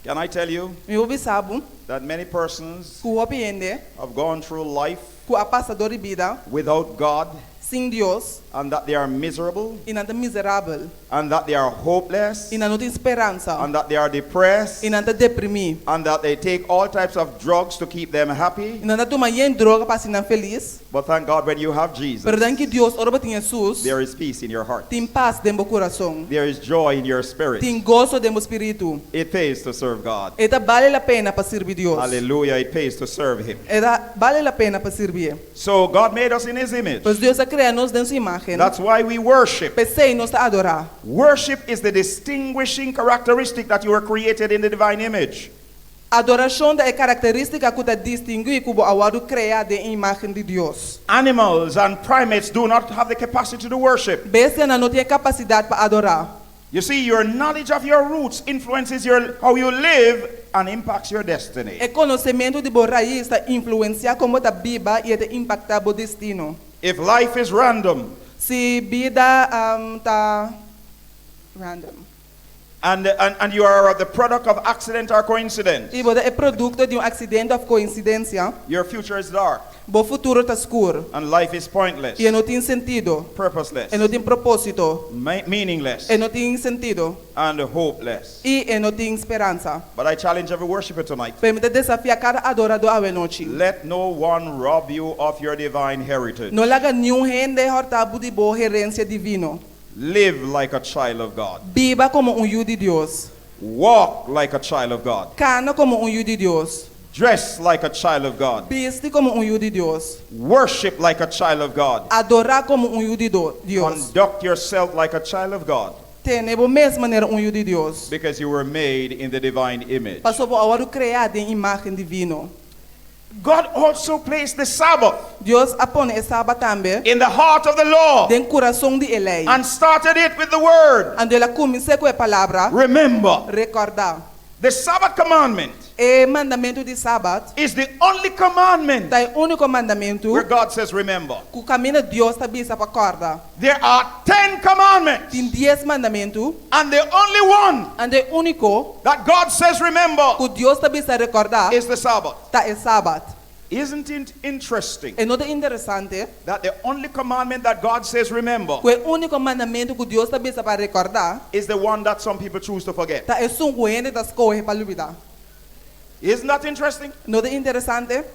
[SPEAKER 2] Can I tell you
[SPEAKER 1] Mi por bisa bo
[SPEAKER 2] that many persons
[SPEAKER 1] ku hopi hende
[SPEAKER 2] have gone through life
[SPEAKER 1] ku a pasa dor di bida
[SPEAKER 2] without God
[SPEAKER 1] sin Dios
[SPEAKER 2] and that they are miserable
[SPEAKER 1] i nan ta miserabel
[SPEAKER 2] and that they are hopeless
[SPEAKER 1] i nan no tin speransa
[SPEAKER 2] and that they are depressed
[SPEAKER 1] i nan ta deprimí
[SPEAKER 2] and that they take all types of drugs to keep them happy?
[SPEAKER 1] i nan ta tuma yen droga pa hasi nan felis?
[SPEAKER 2] But thank God when you have Jesus,
[SPEAKER 1] Pero danki Dios ora bo tin Hesus,
[SPEAKER 2] there is peace in your heart.
[SPEAKER 1] tin pas den bo kurason.
[SPEAKER 2] There is joy in your spirit.
[SPEAKER 1] Tin goso den bo spiritu.
[SPEAKER 2] It pays to serve God.
[SPEAKER 1] E ta bale la pena pa sirbi Dios.
[SPEAKER 2] Hallelujah, it pays to serve Him.
[SPEAKER 1] E ta bale la pena pa sirbié.
[SPEAKER 2] So God made us in His image.
[SPEAKER 1] Pues Dios a krea nos den su imágen.
[SPEAKER 2] That's why we worship.
[SPEAKER 1] P'esei nos ta adorá.
[SPEAKER 2] Worship is the distinguishing characteristic that you were created in the divine image.
[SPEAKER 1] Adorashon ta e karakterístika ku ta distinguí ku bo a wòrdu kreá den e imágen di Dios.
[SPEAKER 2] Animals and primates do not have the capacity to worship.
[SPEAKER 1] Bestianan no tin e kapasidat pa adorá.
[SPEAKER 2] You see, your knowledge of your roots influences your, how you live and impacts your destiny.
[SPEAKER 1] E konosementu di bo rais ta influensiá kon bo ta biba i e ta impaktá bo destino.
[SPEAKER 2] If life is random.
[SPEAKER 1] Si bida ta random.
[SPEAKER 2] And and and you are the product of accident or coincidence.
[SPEAKER 1] I bo ta e produkto di un aksidente òf koinsidensia.
[SPEAKER 2] Your future is dark.
[SPEAKER 1] Bo futuro ta skur.
[SPEAKER 2] And life is pointless.
[SPEAKER 1] I e no tin sentido.
[SPEAKER 2] Purposeless.
[SPEAKER 1] E no tin propósito.
[SPEAKER 2] Meaningless.
[SPEAKER 1] E no tin sentido.
[SPEAKER 2] And hopeless.
[SPEAKER 1] I e no tin speransa.
[SPEAKER 2] But I challenge every worshiper tonight.
[SPEAKER 1] Pero mi ta desafiá kada adoradó awe nochi.
[SPEAKER 2] Let no one rob you of your divine heritage.
[SPEAKER 1] No laga niun hende hòrta bo di bo herensia divino.
[SPEAKER 2] Live like a child of God.
[SPEAKER 1] Biba komo un yu di Dios.
[SPEAKER 2] Walk like a child of God.
[SPEAKER 1] Kana komo un yu di Dios.
[SPEAKER 2] Dress like a child of God.
[SPEAKER 1] Bisti komo un yu di Dios.
[SPEAKER 2] Worship like a child of God.
[SPEAKER 1] Adorá komo un yu di Dios.
[SPEAKER 2] Conduct yourself like a child of God.
[SPEAKER 1] Tene bo mes manera un yu di Dios.
[SPEAKER 2] Because you were made in the divine image.
[SPEAKER 1] Pasobra bo a wòrdu kreá den imágen divino.
[SPEAKER 2] God also placed the Sabbath.
[SPEAKER 1] Dios a pone e Sabat tambe.
[SPEAKER 2] In the heart of the law.
[SPEAKER 1] Den kurason di e lei.
[SPEAKER 2] And started it with the word.
[SPEAKER 1] Anto el a kumins'é ku e palabra.
[SPEAKER 2] Remember.
[SPEAKER 1] Rekordá.
[SPEAKER 2] The Sabbath commandment.
[SPEAKER 1] E mandamentu di Sabat.
[SPEAKER 2] Is the only commandment.
[SPEAKER 1] Ta e úniko mandamentu.
[SPEAKER 2] Where God says remember.
[SPEAKER 1] Ku kaminda Dios ta bisa pa kòrda.
[SPEAKER 2] There are ten commandments.
[SPEAKER 1] Tin dies mandamentu.
[SPEAKER 2] And the only one.
[SPEAKER 1] Anto e úniko.
[SPEAKER 2] That God says remember.
[SPEAKER 1] Ku Dios ta bisa rekordá.
[SPEAKER 2] Is the Sabbath.
[SPEAKER 1] Ta e Sabat.
[SPEAKER 2] Isn't it interesting
[SPEAKER 1] E no ta interesante
[SPEAKER 2] that the only commandment that God says remember
[SPEAKER 1] ku e úniko mandamentu ku Dios ta bisa pa rekordá
[SPEAKER 2] is the one that some people choose to forget?
[SPEAKER 1] ta esun ku hende ta skohe pa lubidá.
[SPEAKER 2] Isn't that interesting?
[SPEAKER 1] No ta interesante?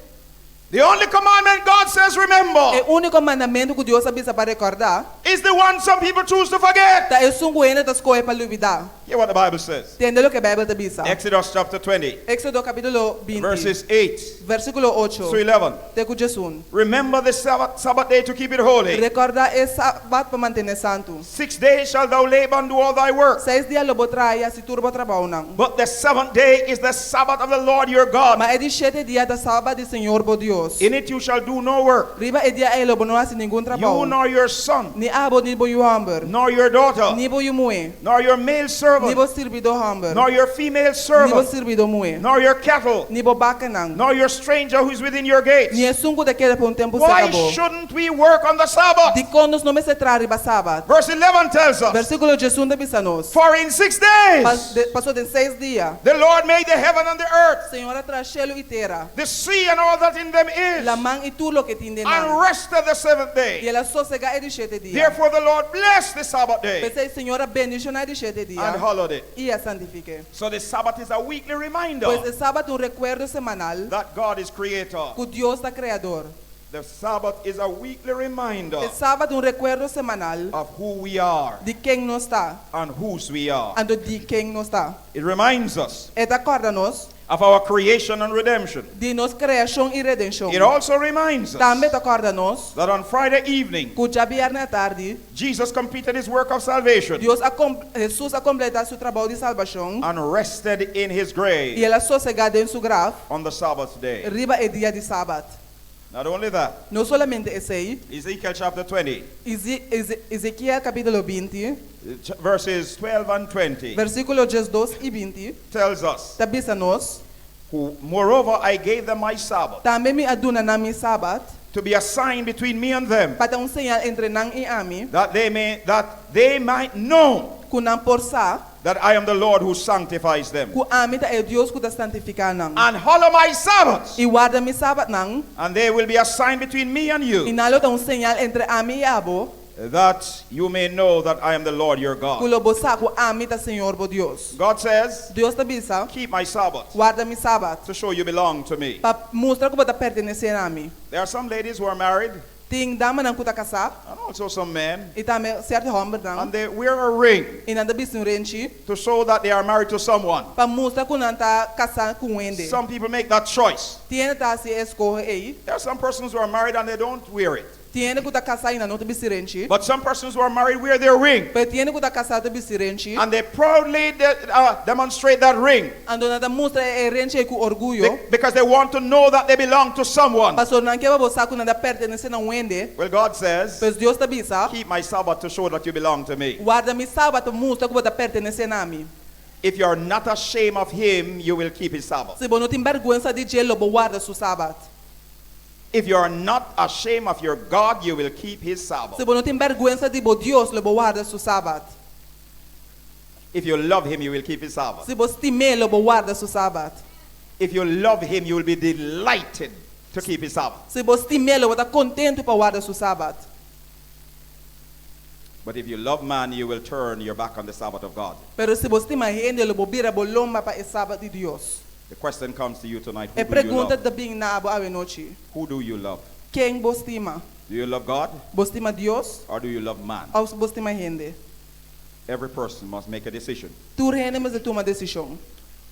[SPEAKER 2] The only commandment God says
[SPEAKER 1] E
[SPEAKER 2] remember
[SPEAKER 1] úniko mandamentu ku Dios ta bisa pa rekordá
[SPEAKER 2] is the one some people choose to forget.
[SPEAKER 1] ta esun ku hende ta skohe pa lubidá.
[SPEAKER 2] Hear what the Bible says.
[SPEAKER 1] Tende loke Beibel ta bisa.
[SPEAKER 2] Exodus chapter 20,
[SPEAKER 1] Éksodo kapítulo 20,
[SPEAKER 2] verses 8
[SPEAKER 1] versíkulo 8
[SPEAKER 2] to 11.
[SPEAKER 1] te ku 11.
[SPEAKER 2] Remember the Sabbath day to keep it holy.
[SPEAKER 1] Rekordá e sabat pa manten'é santu.
[SPEAKER 2] 6 days shalt thou labor and do all thy work.
[SPEAKER 1] 6 dia lo bo traha i hasi tur bo trabounan.
[SPEAKER 2] But the seventh day is the Sabbath of the Lord your God.
[SPEAKER 1] Ma e di shete dia ta sabat di Señor bo Dios.
[SPEAKER 2] In it you shall do no work.
[SPEAKER 1] Riba e dia ei lo bo no hasi ningun
[SPEAKER 2] You
[SPEAKER 1] trabou.
[SPEAKER 2] nor your son,
[SPEAKER 1] Ni abo ni bo yu hòmber,
[SPEAKER 2] nor your daughter,
[SPEAKER 1] ni bo yu muhé,
[SPEAKER 2] nor your male
[SPEAKER 1] ni
[SPEAKER 2] servant,
[SPEAKER 1] bo sirbidó hòmber,
[SPEAKER 2] nor your female
[SPEAKER 1] ni bo
[SPEAKER 2] servant,
[SPEAKER 1] sirbidó muhé,
[SPEAKER 2] nor your cattle,
[SPEAKER 1] ni bo bakanan,
[SPEAKER 2] nor your stranger who is within your gates.
[SPEAKER 1] ni esun ku ta keda pa un tempu
[SPEAKER 2] Why
[SPEAKER 1] serka bo.
[SPEAKER 2] shouldn't we work on the Sabbath?
[SPEAKER 1] Dikon nos no mester traha riba sabat?
[SPEAKER 2] Verse 11 tells us,
[SPEAKER 1] Versíkulo 11 ta bisa nos,
[SPEAKER 2] For in 6 days
[SPEAKER 1] Pasó den 6 dia,
[SPEAKER 2] the Lord made the heaven and the earth,
[SPEAKER 1] Señor a traha shelu i tera,
[SPEAKER 2] the sea and all that in them is,
[SPEAKER 1] laman i tur loke tin den nan.
[SPEAKER 2] and rested the seventh
[SPEAKER 1] I
[SPEAKER 2] day.
[SPEAKER 1] el a sosegá e di shete dia.
[SPEAKER 2] Therefore the Lord blessed the Sabbath day
[SPEAKER 1] P'esei Señor a bendishoná e di shete
[SPEAKER 2] and
[SPEAKER 1] dia
[SPEAKER 2] hallowed it.
[SPEAKER 1] i a santifik'é.
[SPEAKER 2] So the Sabbath is a weekly reminder
[SPEAKER 1] Pues e sabat ta un rekuerdo semanal
[SPEAKER 2] that God is creator.
[SPEAKER 1] ku Dios ta kreador.
[SPEAKER 2] The Sabbath is a weekly reminder
[SPEAKER 1] E sabat ta un rekuerdo semanal
[SPEAKER 2] of who we are
[SPEAKER 1] di ken nos ta,
[SPEAKER 2] and whose we are.
[SPEAKER 1] anto di ken nos ta.
[SPEAKER 2] It reminds us
[SPEAKER 1] E ta kòrda nos
[SPEAKER 2] of our creation and redemption.
[SPEAKER 1] di nos kreashon i redenshon.
[SPEAKER 2] It also reminds us
[SPEAKER 1] Tambe ta kòrda nos
[SPEAKER 2] that on Friday evening,
[SPEAKER 1] ku djabièrnè atardi,
[SPEAKER 2] Jesus completed his work of salvation
[SPEAKER 1] Dios a Hesus a kompletá su trabou di salbashon
[SPEAKER 2] and rested in his
[SPEAKER 1] i
[SPEAKER 2] grave
[SPEAKER 1] el a sosegá den su graf
[SPEAKER 2] on the Sabbath day.
[SPEAKER 1] riba e dia di sabat.
[SPEAKER 2] Not only that,
[SPEAKER 1] No solamente esei,
[SPEAKER 2] Ezekiel chapter 20,
[SPEAKER 1] Ezekiel kapítulo 20,
[SPEAKER 2] verses 12 and 20
[SPEAKER 1] versíkulo 12 i 20,
[SPEAKER 2] tells us,
[SPEAKER 1] ta bisa nos,
[SPEAKER 2] who, moreover, I gave them my Sabbath
[SPEAKER 1] Tambe mi a duna nan mi sabat,
[SPEAKER 2] to be a sign between me and them,
[SPEAKER 1] pa ta un señal entre nan i ami,
[SPEAKER 2] that they might know
[SPEAKER 1] ku nan por sa,
[SPEAKER 2] that I am the Lord who sanctifies them.
[SPEAKER 1] ku ami ta e Dios ku ta santifiká nan.
[SPEAKER 2] And hallow my Sabbaths,
[SPEAKER 1] I warda mi sabatnan,
[SPEAKER 2] and they will be a sign between me and
[SPEAKER 1] i
[SPEAKER 2] you,
[SPEAKER 1] nan lo ta un señal entre ami i abo,
[SPEAKER 2] that you may know that I am the Lord your
[SPEAKER 1] ku
[SPEAKER 2] God.
[SPEAKER 1] lo bo sa ku ami ta Señor bo Dios.
[SPEAKER 2] God says,
[SPEAKER 1] Dios ta bisa,
[SPEAKER 2] keep my Sabbath
[SPEAKER 1] warda mi sabat,
[SPEAKER 2] to show you belong to me.
[SPEAKER 1] pa mustra ku bo ta pertenesé na mi.
[SPEAKER 2] There are some ladies who are married,
[SPEAKER 1] Tin damanan ku ta kasá,
[SPEAKER 2] and also some men,
[SPEAKER 1] i tambe sierto hòmbernan,
[SPEAKER 2] and they wear a ring
[SPEAKER 1] i nan ta bisti un renchi,
[SPEAKER 2] to show that they are married to someone.
[SPEAKER 1] pa mustra ku nan ta kasá ku un hende.
[SPEAKER 2] Some people make that choice.
[SPEAKER 1] Tin hende ta hasi e eskoho ei.
[SPEAKER 2] There are some persons who are married and they don't wear it.
[SPEAKER 1] Tin hende ku ta kasá i nan no ta bisti renchi.
[SPEAKER 2] But some persons who are married wear their ring.
[SPEAKER 1] Pero tin hende ku ta kasá ta bisti renchi.
[SPEAKER 2] And they proudly demonstrate that ring
[SPEAKER 1] Anto nan ta mustra e renchi ei ku orguyo.
[SPEAKER 2] because they want to know that they belong to someone.
[SPEAKER 1] Pasobra nan ke pa bo sa ku nan ta pertenesé na un hende.
[SPEAKER 2] Well, God says,
[SPEAKER 1] Pues Dios ta bisa,
[SPEAKER 2] keep my Sabbath to show that you belong to me.
[SPEAKER 1] warda mi sabat pa mustra ku bo ta pertenesé na mi.
[SPEAKER 2] If you are not ashamed of him, you will keep his Sabbath.
[SPEAKER 1] Si bo no tin bèrgwensa di dje, lo bo warda su sabat.
[SPEAKER 2] If you are not ashamed of your God, you will keep his Sabbath.
[SPEAKER 1] Si bo no tin bèrgwensa di bo Dios, lo bo warda su sabat.
[SPEAKER 2] If you love him, you will keep his Sabbath.
[SPEAKER 1] Si bo stim'é, lo bo warda su sabat.
[SPEAKER 2] If you love him, you will be delighted to keep his Sabbath.
[SPEAKER 1] Si bo stim'é, lo bo ta kontentu pa warda su sabat.
[SPEAKER 2] But if you love man, you will turn your back on the Sabbath of God.
[SPEAKER 1] Pero si bo stima hende, lo bo bira bo lomba pa e sabat di Dios.
[SPEAKER 2] The question comes to you tonight. Who
[SPEAKER 1] E
[SPEAKER 2] do you
[SPEAKER 1] pregunta
[SPEAKER 2] love?
[SPEAKER 1] ta bin na abo awe nochi.
[SPEAKER 2] Who do you love?
[SPEAKER 1] Ken bo stima?
[SPEAKER 2] Do you love God
[SPEAKER 1] Bo stima Dios
[SPEAKER 2] or do you love man?
[SPEAKER 1] òf bo stima hende?
[SPEAKER 2] Every person must make a decision.
[SPEAKER 1] Tur hende mester tuma desishon.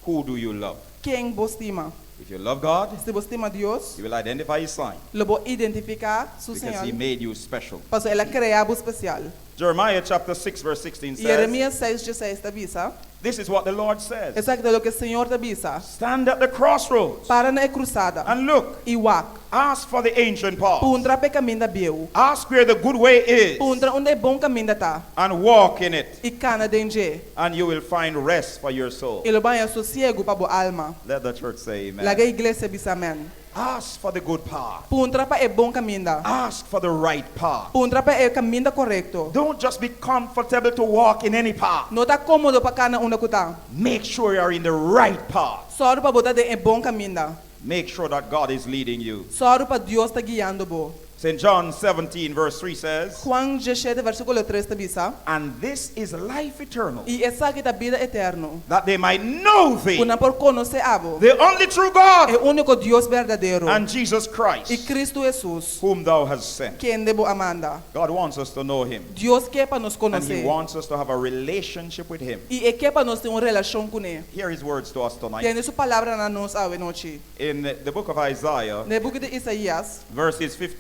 [SPEAKER 2] Who do you love?
[SPEAKER 1] Ken bo stima?
[SPEAKER 2] If you love God,
[SPEAKER 1] Si bo stima Dios,
[SPEAKER 2] you will identify his sign
[SPEAKER 1] lo bo identifiká su
[SPEAKER 2] because he
[SPEAKER 1] señal.
[SPEAKER 2] made you special.
[SPEAKER 1] Pasobra el a krea bo spesial.
[SPEAKER 2] Jeremiah chapter 6 verse 16 says,
[SPEAKER 1] Jeremias 6, 16 ta bisa.
[SPEAKER 2] This is what the Lord says.
[SPEAKER 1] Esaki ta loke Señor ta bisa.
[SPEAKER 2] Stand at the crossroads
[SPEAKER 1] Para na e krusada.
[SPEAKER 2] and look.
[SPEAKER 1] I wak.
[SPEAKER 2] Ask for the ancient path.
[SPEAKER 1] Puntra p'e kaminda bieu.
[SPEAKER 2] Ask where the good way is
[SPEAKER 1] Puntra unda e bon kaminda ta.
[SPEAKER 2] and walk in it,
[SPEAKER 1] I kana den dje.
[SPEAKER 2] and you will find rest for your soul.
[SPEAKER 1] I lo bo haña sosiegu pa bo alma.
[SPEAKER 2] Let the church say amen.
[SPEAKER 1] Laga iglesia bisa amèn.
[SPEAKER 2] Ask for the good path.
[SPEAKER 1] Puntra pa e bon kaminda.
[SPEAKER 2] Ask for the right path.
[SPEAKER 1] Puntra pa e kaminda korekto.
[SPEAKER 2] Don't just be comfortable to walk in any path.
[SPEAKER 1] No ta kómodo pa kana unda ku ta.
[SPEAKER 2] Make sure you are in the right path.
[SPEAKER 1] Sòru pa bo ta den e bon kaminda.
[SPEAKER 2] Make sure that God is leading you.
[SPEAKER 1] Sòru pa Dios ta guiando bo.
[SPEAKER 2] St. John 17, verse 3 says,
[SPEAKER 1] Juan 17, versíkulo 3 ta bisa.
[SPEAKER 2] And this is life eternal,
[SPEAKER 1] I esaki ta bida eterno,
[SPEAKER 2] that they might know thee,
[SPEAKER 1] ku nan por konosé abo,
[SPEAKER 2] the only true
[SPEAKER 1] e
[SPEAKER 2] God,
[SPEAKER 1] úniko Dios berdadero,
[SPEAKER 2] and Jesus
[SPEAKER 1] i
[SPEAKER 2] Christ,
[SPEAKER 1] Kristu Hesus,
[SPEAKER 2] whom thou hast sent.
[SPEAKER 1] kende bo a manda.
[SPEAKER 2] God wants us to know him,
[SPEAKER 1] Dios ke pa nos
[SPEAKER 2] and he
[SPEAKER 1] konosé,
[SPEAKER 2] wants us to have a relationship with him.
[SPEAKER 1] i e ke pa nos tin un relashon kuné.
[SPEAKER 2] Hear his words to us tonight.
[SPEAKER 1] Tende su palabranan na nos awe nochi.
[SPEAKER 2] In the book of Isaiah,
[SPEAKER 1] Den e buki di Isaías,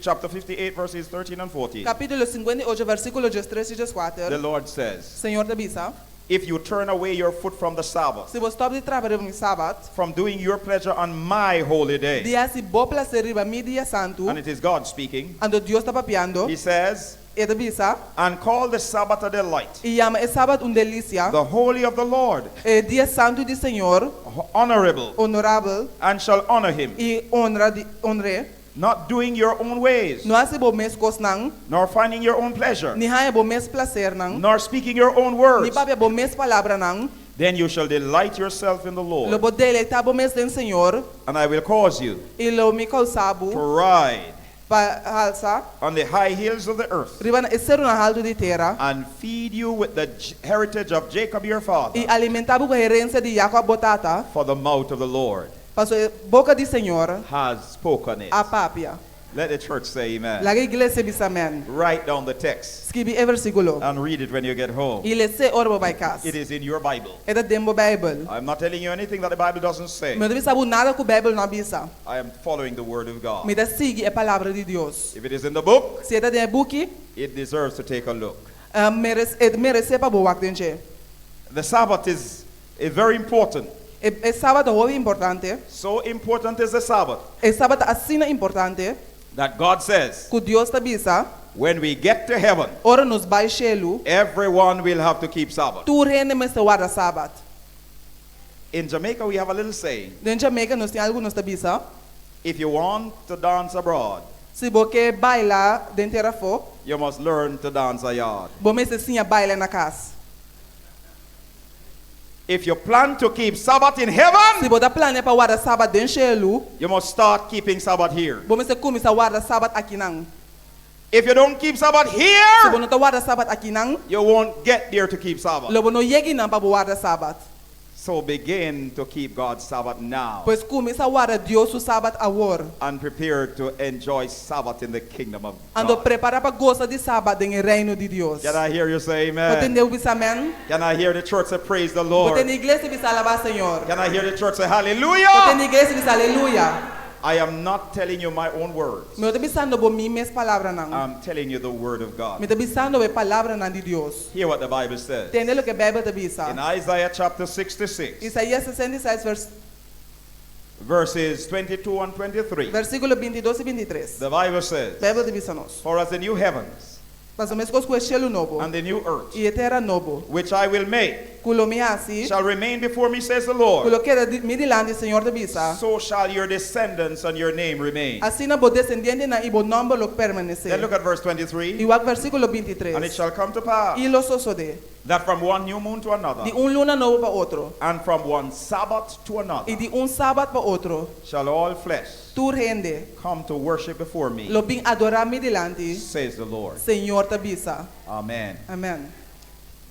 [SPEAKER 2] chapter 58, verses 13 and 14,
[SPEAKER 1] kapítulo 58, versíkulo 13 i
[SPEAKER 2] the
[SPEAKER 1] 14,
[SPEAKER 2] Lord says,
[SPEAKER 1] Señor ta bisa,
[SPEAKER 2] If you turn away your foot from the Sabbath,
[SPEAKER 1] Si bo stòp di trapa riba mi sabat,
[SPEAKER 2] from doing your pleasure on my holy day,
[SPEAKER 1] di hasi bo plaser riba mi dia santu,
[SPEAKER 2] and it is God speaking,
[SPEAKER 1] anto Dios ta papiando,
[SPEAKER 2] he says,
[SPEAKER 1] E ta bisa,
[SPEAKER 2] and call the Sabbath a delight,
[SPEAKER 1] I yama e sabat un delisia,
[SPEAKER 2] the holy of the Lord,
[SPEAKER 1] e dia santu di Señor,
[SPEAKER 2] honorable,
[SPEAKER 1] honorabel,
[SPEAKER 2] and shall honor him,
[SPEAKER 1] i honra di, honr'é,
[SPEAKER 2] not doing your own ways,
[SPEAKER 1] no hasi bo mes kosnan,
[SPEAKER 2] nor finding your own pleasure,
[SPEAKER 1] ni haña bo mes plasernan,
[SPEAKER 2] nor speaking your own
[SPEAKER 1] ni
[SPEAKER 2] words.
[SPEAKER 1] papia bo mes palabranan,
[SPEAKER 2] Then you shall delight yourself in the
[SPEAKER 1] lo
[SPEAKER 2] Lord,
[SPEAKER 1] bo deleitá bo mes den Señor,
[SPEAKER 2] and I will cause you
[SPEAKER 1] i lo mi kousa bo
[SPEAKER 2] to ride
[SPEAKER 1] pa halsa
[SPEAKER 2] on the high hills of the earth,
[SPEAKER 1] riba na e serunan haltu di tera,
[SPEAKER 2] and feed you with the heritage of Jacob your father,
[SPEAKER 1] i alimentá bo ku herensia di Jakòb bo tata,
[SPEAKER 2] for the mouth of the Lord
[SPEAKER 1] pasobra e boka di Señor
[SPEAKER 2] has spoken it.
[SPEAKER 1] a papia.
[SPEAKER 2] Let the church say amen.
[SPEAKER 1] Laga iglesia bisa amèn.
[SPEAKER 2] Write down the text
[SPEAKER 1] Skibi e versíkulo
[SPEAKER 2] and read it when you get home.
[SPEAKER 1] i les'é ora bo bai kas.
[SPEAKER 2] It is in your Bible.
[SPEAKER 1] E ta den bo Beibel.
[SPEAKER 2] I'm not telling you anything that the Bible doesn't say.
[SPEAKER 1] Mi no ta bisa bo nada ku Beibel no a bisa.
[SPEAKER 2] I am following the Word of God.
[SPEAKER 1] Mi ta sigui e Palabra di Dios.
[SPEAKER 2] If it is in the book,
[SPEAKER 1] Si e ta den e buki,
[SPEAKER 2] it deserves to take a look.
[SPEAKER 1] e meresé pa bo wak den dje.
[SPEAKER 2] The Sabbath is very important.
[SPEAKER 1] E e Sabat ta hopi importante.
[SPEAKER 2] So important is the Sabbath
[SPEAKER 1] E Sabat ta asina importante
[SPEAKER 2] that God says,
[SPEAKER 1] ku Dios ta bisa,
[SPEAKER 2] when we get to heaven,
[SPEAKER 1] ora nos bai shelu,
[SPEAKER 2] everyone will have to keep Sabbath.
[SPEAKER 1] tur hende mester warda Sabat.
[SPEAKER 2] In Jamaica, we have a little saying.
[SPEAKER 1] Den Jamaica nos tin algu nos ta bisa,
[SPEAKER 2] If you want to dance abroad,
[SPEAKER 1] si bo ke baila den tera afó,
[SPEAKER 2] you must learn to dance a yard.
[SPEAKER 1] bo mester siña baila na kas.
[SPEAKER 2] If you plan to keep Sabbath in heaven,
[SPEAKER 1] Si bo ta plania pa warda Sabat den shelu,
[SPEAKER 2] you must start keeping Sabbath here.
[SPEAKER 1] bo mester kuminsá warda Sabat akinan.
[SPEAKER 2] If you don't keep Sabbath
[SPEAKER 1] Si bo
[SPEAKER 2] here,
[SPEAKER 1] no ta warda Sabat akinan,
[SPEAKER 2] you won't get there to keep Sabbath.
[SPEAKER 1] lo bo no yega einan pa bo warda Sabat.
[SPEAKER 2] So begin to keep God's Sabbath now.
[SPEAKER 1] Pues kuminsá warda Dios su Sabat awor.
[SPEAKER 2] And prepare to enjoy Sabbath in the kingdom of
[SPEAKER 1] Anto
[SPEAKER 2] God.
[SPEAKER 1] prepará pa gosa di Sabat den e reino di Dios.
[SPEAKER 2] Can I hear you say
[SPEAKER 1] Bo
[SPEAKER 2] amen?
[SPEAKER 1] tende bisa amèn?
[SPEAKER 2] Can I hear the church say praise the
[SPEAKER 1] Bo
[SPEAKER 2] Lord?
[SPEAKER 1] tende iglesia bisa alabá Señor?
[SPEAKER 2] Can I hear the church say
[SPEAKER 1] Bo
[SPEAKER 2] hallelujah?
[SPEAKER 1] tende iglesia bisa aleluya?
[SPEAKER 2] I am not telling you my own words.
[SPEAKER 1] Mi no ta bisando bo mi mes palabranan.
[SPEAKER 2] I'm telling you the word of God.
[SPEAKER 1] Mi ta bisando bo e palabranan di Dios.
[SPEAKER 2] Hear what the Bible says.
[SPEAKER 1] Tende loke Beibel ta bisa.
[SPEAKER 2] In Isaiah chapter 66,
[SPEAKER 1] Isaías 66 vers,
[SPEAKER 2] verses 22 and 23,
[SPEAKER 1] versíkulo 22 i 23.
[SPEAKER 2] the Bible says,
[SPEAKER 1] Beibel ta bisa nos.
[SPEAKER 2] For as the new heavens
[SPEAKER 1] Pasobra meskos ku e shelu nobo
[SPEAKER 2] and the new earth,
[SPEAKER 1] i e tera nobo,
[SPEAKER 2] which I will make,
[SPEAKER 1] ku lo mi hasi,
[SPEAKER 2] shall remain before me, says the
[SPEAKER 1] ku
[SPEAKER 2] Lord,
[SPEAKER 1] lo keda di, mi dilanti, Señor ta bisa,
[SPEAKER 2] so shall your descendants and your name remain.
[SPEAKER 1] asina bo desendientenan i bo nòmber lo permanesé.
[SPEAKER 2] Then look at verse 23.
[SPEAKER 1] I wak versíkulo
[SPEAKER 2] And it
[SPEAKER 1] 23.
[SPEAKER 2] shall come to pass
[SPEAKER 1] I lo sosodé,
[SPEAKER 2] that from one new moon to another,
[SPEAKER 1] di un luna nobo pa otro,
[SPEAKER 2] and from one Sabbath to another,
[SPEAKER 1] i di un sabat pa otro,
[SPEAKER 2] shall all flesh
[SPEAKER 1] tur hende
[SPEAKER 2] come to worship before me,
[SPEAKER 1] lo bin adorá mi dilanti,
[SPEAKER 2] says the Lord.
[SPEAKER 1] Señor ta bisa.
[SPEAKER 2] Amen.
[SPEAKER 1] Amèn.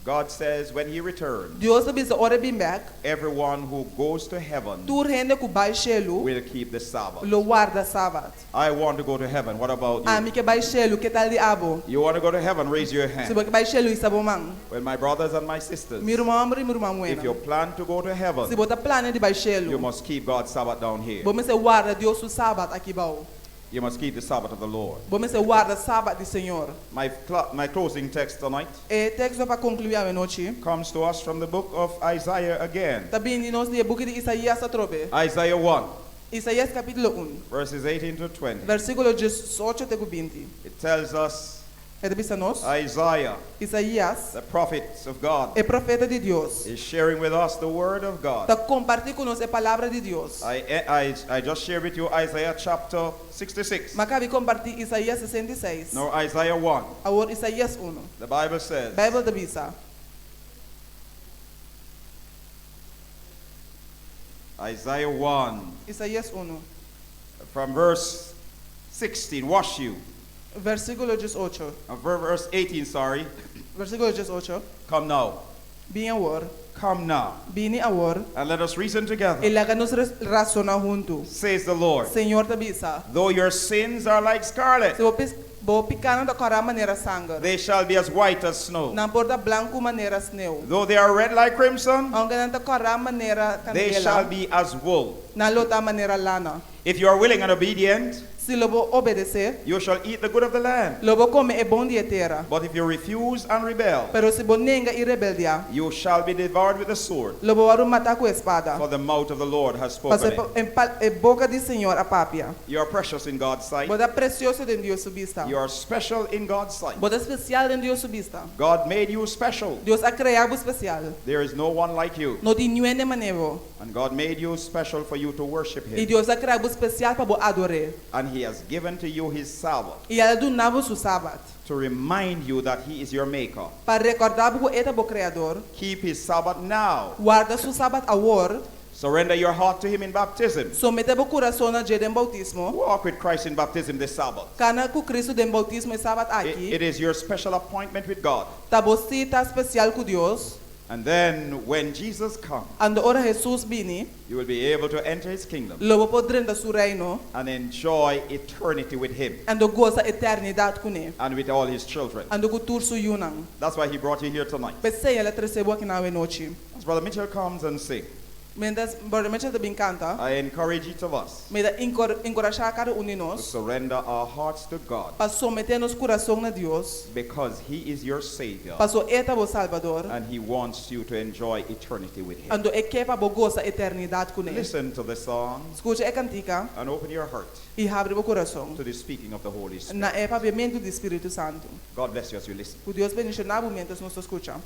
[SPEAKER 2] God says when he returns,
[SPEAKER 1] Dios ta bisa ora e bin bèk,
[SPEAKER 2] everyone who goes to heaven
[SPEAKER 1] tur hende ku bai shelu
[SPEAKER 2] will keep the Sabbath.
[SPEAKER 1] lo warda Sabat.
[SPEAKER 2] I want to go to heaven. What about you?
[SPEAKER 1] Ami ke bai shelu, ke tal di abo?
[SPEAKER 2] You want to go to heaven? Raise your
[SPEAKER 1] Si
[SPEAKER 2] hand.
[SPEAKER 1] bo ke bai shelu, hisa bo man.
[SPEAKER 2] Well, my brothers and my sisters,
[SPEAKER 1] Mi ruman hòmber i mi ruman
[SPEAKER 2] if
[SPEAKER 1] muhénan.
[SPEAKER 2] you plan to go to heaven,
[SPEAKER 1] Si bo ta plania di bai
[SPEAKER 2] you
[SPEAKER 1] shelu,
[SPEAKER 2] must keep God's Sabbath down here.
[SPEAKER 1] bo mester warda Dios su Sabat aki bou.
[SPEAKER 2] You must keep the Sabbath of the Lord.
[SPEAKER 1] Bo mester warda Sabat di Señor.
[SPEAKER 2] My closing text tonight
[SPEAKER 1] E teksto pa konkluí awe nochi
[SPEAKER 2] comes to us from the book of Isaiah again.
[SPEAKER 1] ta bini nos di e buki di Isaías atrobe.
[SPEAKER 2] Isaiah 1,
[SPEAKER 1] Isaías kapítulo 1,
[SPEAKER 2] verses 18 to 20.
[SPEAKER 1] versíkulo 18 te ku 20.
[SPEAKER 2] It tells us
[SPEAKER 1] E ta bisa nos,
[SPEAKER 2] Isaiah,
[SPEAKER 1] Isaías,
[SPEAKER 2] the prophet of God,
[SPEAKER 1] e profeta di Dios,
[SPEAKER 2] is sharing with us the word of God.
[SPEAKER 1] ta kompartí ku nos e palabra di Dios.
[SPEAKER 2] I just shared with you Isaiah chapter 66.
[SPEAKER 1] M'a kaba di kompartí Isaías 66.
[SPEAKER 2] Now Isaiah 1.
[SPEAKER 1] Awor Isaías 1.
[SPEAKER 2] The Bible says,
[SPEAKER 1] Beibel ta bisa.
[SPEAKER 2] Isaiah 1,
[SPEAKER 1] Isaías 1.
[SPEAKER 2] From verse 16, wash you.
[SPEAKER 1] Versíkulo 18.
[SPEAKER 2] Verse 18, sorry.
[SPEAKER 1] Versíkulo 18.
[SPEAKER 2] Come now.
[SPEAKER 1] Bin awor.
[SPEAKER 2] Come now.
[SPEAKER 1] Bini awor.
[SPEAKER 2] And let us reason together,
[SPEAKER 1] I laga nos rasoná huntu.
[SPEAKER 2] Says the Lord.
[SPEAKER 1] Señor ta bisa.
[SPEAKER 2] Though your sins are like scarlet,
[SPEAKER 1] Si bo pis bo pikánan ta kòrá manera sanger.
[SPEAKER 2] They shall be as white as snow.
[SPEAKER 1] Nan por ta blanku manera sneu.
[SPEAKER 2] Though they are red like crimson,
[SPEAKER 1] Ounke nan ta kòrá manera
[SPEAKER 2] they shall
[SPEAKER 1] kandela.
[SPEAKER 2] Be as wool.
[SPEAKER 1] Nan lo ta manera lana.
[SPEAKER 2] If you are willing and obedient,
[SPEAKER 1] Si lo bo obedesé,
[SPEAKER 2] you shall eat the good of the land.
[SPEAKER 1] Lo bo kome e bon di e tera.
[SPEAKER 2] But if you refuse and rebel,
[SPEAKER 1] Pero si bo nenga i rebeldiá,
[SPEAKER 2] you shall be devoured with the sword.
[SPEAKER 1] Lo bo wòrdu matá ku e spada.
[SPEAKER 2] For the mouth of the Lord has spoken
[SPEAKER 1] Pasobra
[SPEAKER 2] it.
[SPEAKER 1] e boka di Señor a papia.
[SPEAKER 2] You are precious in God's sight.
[SPEAKER 1] Bo ta presioso den Dios su bista.
[SPEAKER 2] You are special in God's sight.
[SPEAKER 1] Bo ta spesial den Dios su bista.
[SPEAKER 2] God made you special.
[SPEAKER 1] Dios a krea bo spesial.
[SPEAKER 2] There is no one like you.
[SPEAKER 1] No tin niun hende manera bo.
[SPEAKER 2] And God made you special for you to worship
[SPEAKER 1] I
[SPEAKER 2] Him.
[SPEAKER 1] Dios a krea bo spesial pa bo ador'é.
[SPEAKER 2] And He has given to you His Sabbath
[SPEAKER 1] I el a duna bo su sabat.
[SPEAKER 2] To remind you that He is your Maker.
[SPEAKER 1] Pa rekordá bo ku e ta bo Kreador.
[SPEAKER 2] Keep His Sabbath now.
[SPEAKER 1] Warda su sabat awor.
[SPEAKER 2] Surrender your heart to Him in baptism.
[SPEAKER 1] Someté bo kurason na dje den boutismo.
[SPEAKER 2] Walk with Christ in baptism this Sabbath.
[SPEAKER 1] Kana ku Kristu den boutismo e sabat aki.
[SPEAKER 2] It is your special appointment with God.
[SPEAKER 1] Ta bo sita spesial ku Dios.
[SPEAKER 2] And then when Jesus comes,
[SPEAKER 1] Anto ora Hesus bini,
[SPEAKER 2] you will be able to enter His kingdom
[SPEAKER 1] lo bo por drenta su reino
[SPEAKER 2] and enjoy eternity with Him
[SPEAKER 1] anto gosa eternidat kuné.
[SPEAKER 2] And with all His children.
[SPEAKER 1] Anto ku tur su yunan.
[SPEAKER 2] That's why He brought you here tonight.
[SPEAKER 1] P'esei el a trese bo aki awe nochi.
[SPEAKER 2] As Brother Mitchell comes and sings,
[SPEAKER 1] Mientras Brother Mitchell ta bin kanta,
[SPEAKER 2] I encourage each of us
[SPEAKER 1] mi ta enkurashá kada un di
[SPEAKER 2] to
[SPEAKER 1] nos
[SPEAKER 2] surrender our hearts to God
[SPEAKER 1] pa someté nos kurason na Dios,
[SPEAKER 2] because He is your Savior
[SPEAKER 1] pasobra E ta bo Salbador,
[SPEAKER 2] and He wants you to enjoy eternity with Him.
[SPEAKER 1] anto E ke pa bo gosa eternidat kuné.
[SPEAKER 2] Listen to the song
[SPEAKER 1] Skucha e kantika
[SPEAKER 2] and open your heart
[SPEAKER 1] i habri bo kurason
[SPEAKER 2] to the speaking of the Holy Spirit.
[SPEAKER 1] Na e papiamentu di Spiritu Santu.
[SPEAKER 2] God bless you as you listen.
[SPEAKER 1] Ku Dios bendishoná bo mientras nos ta skucha.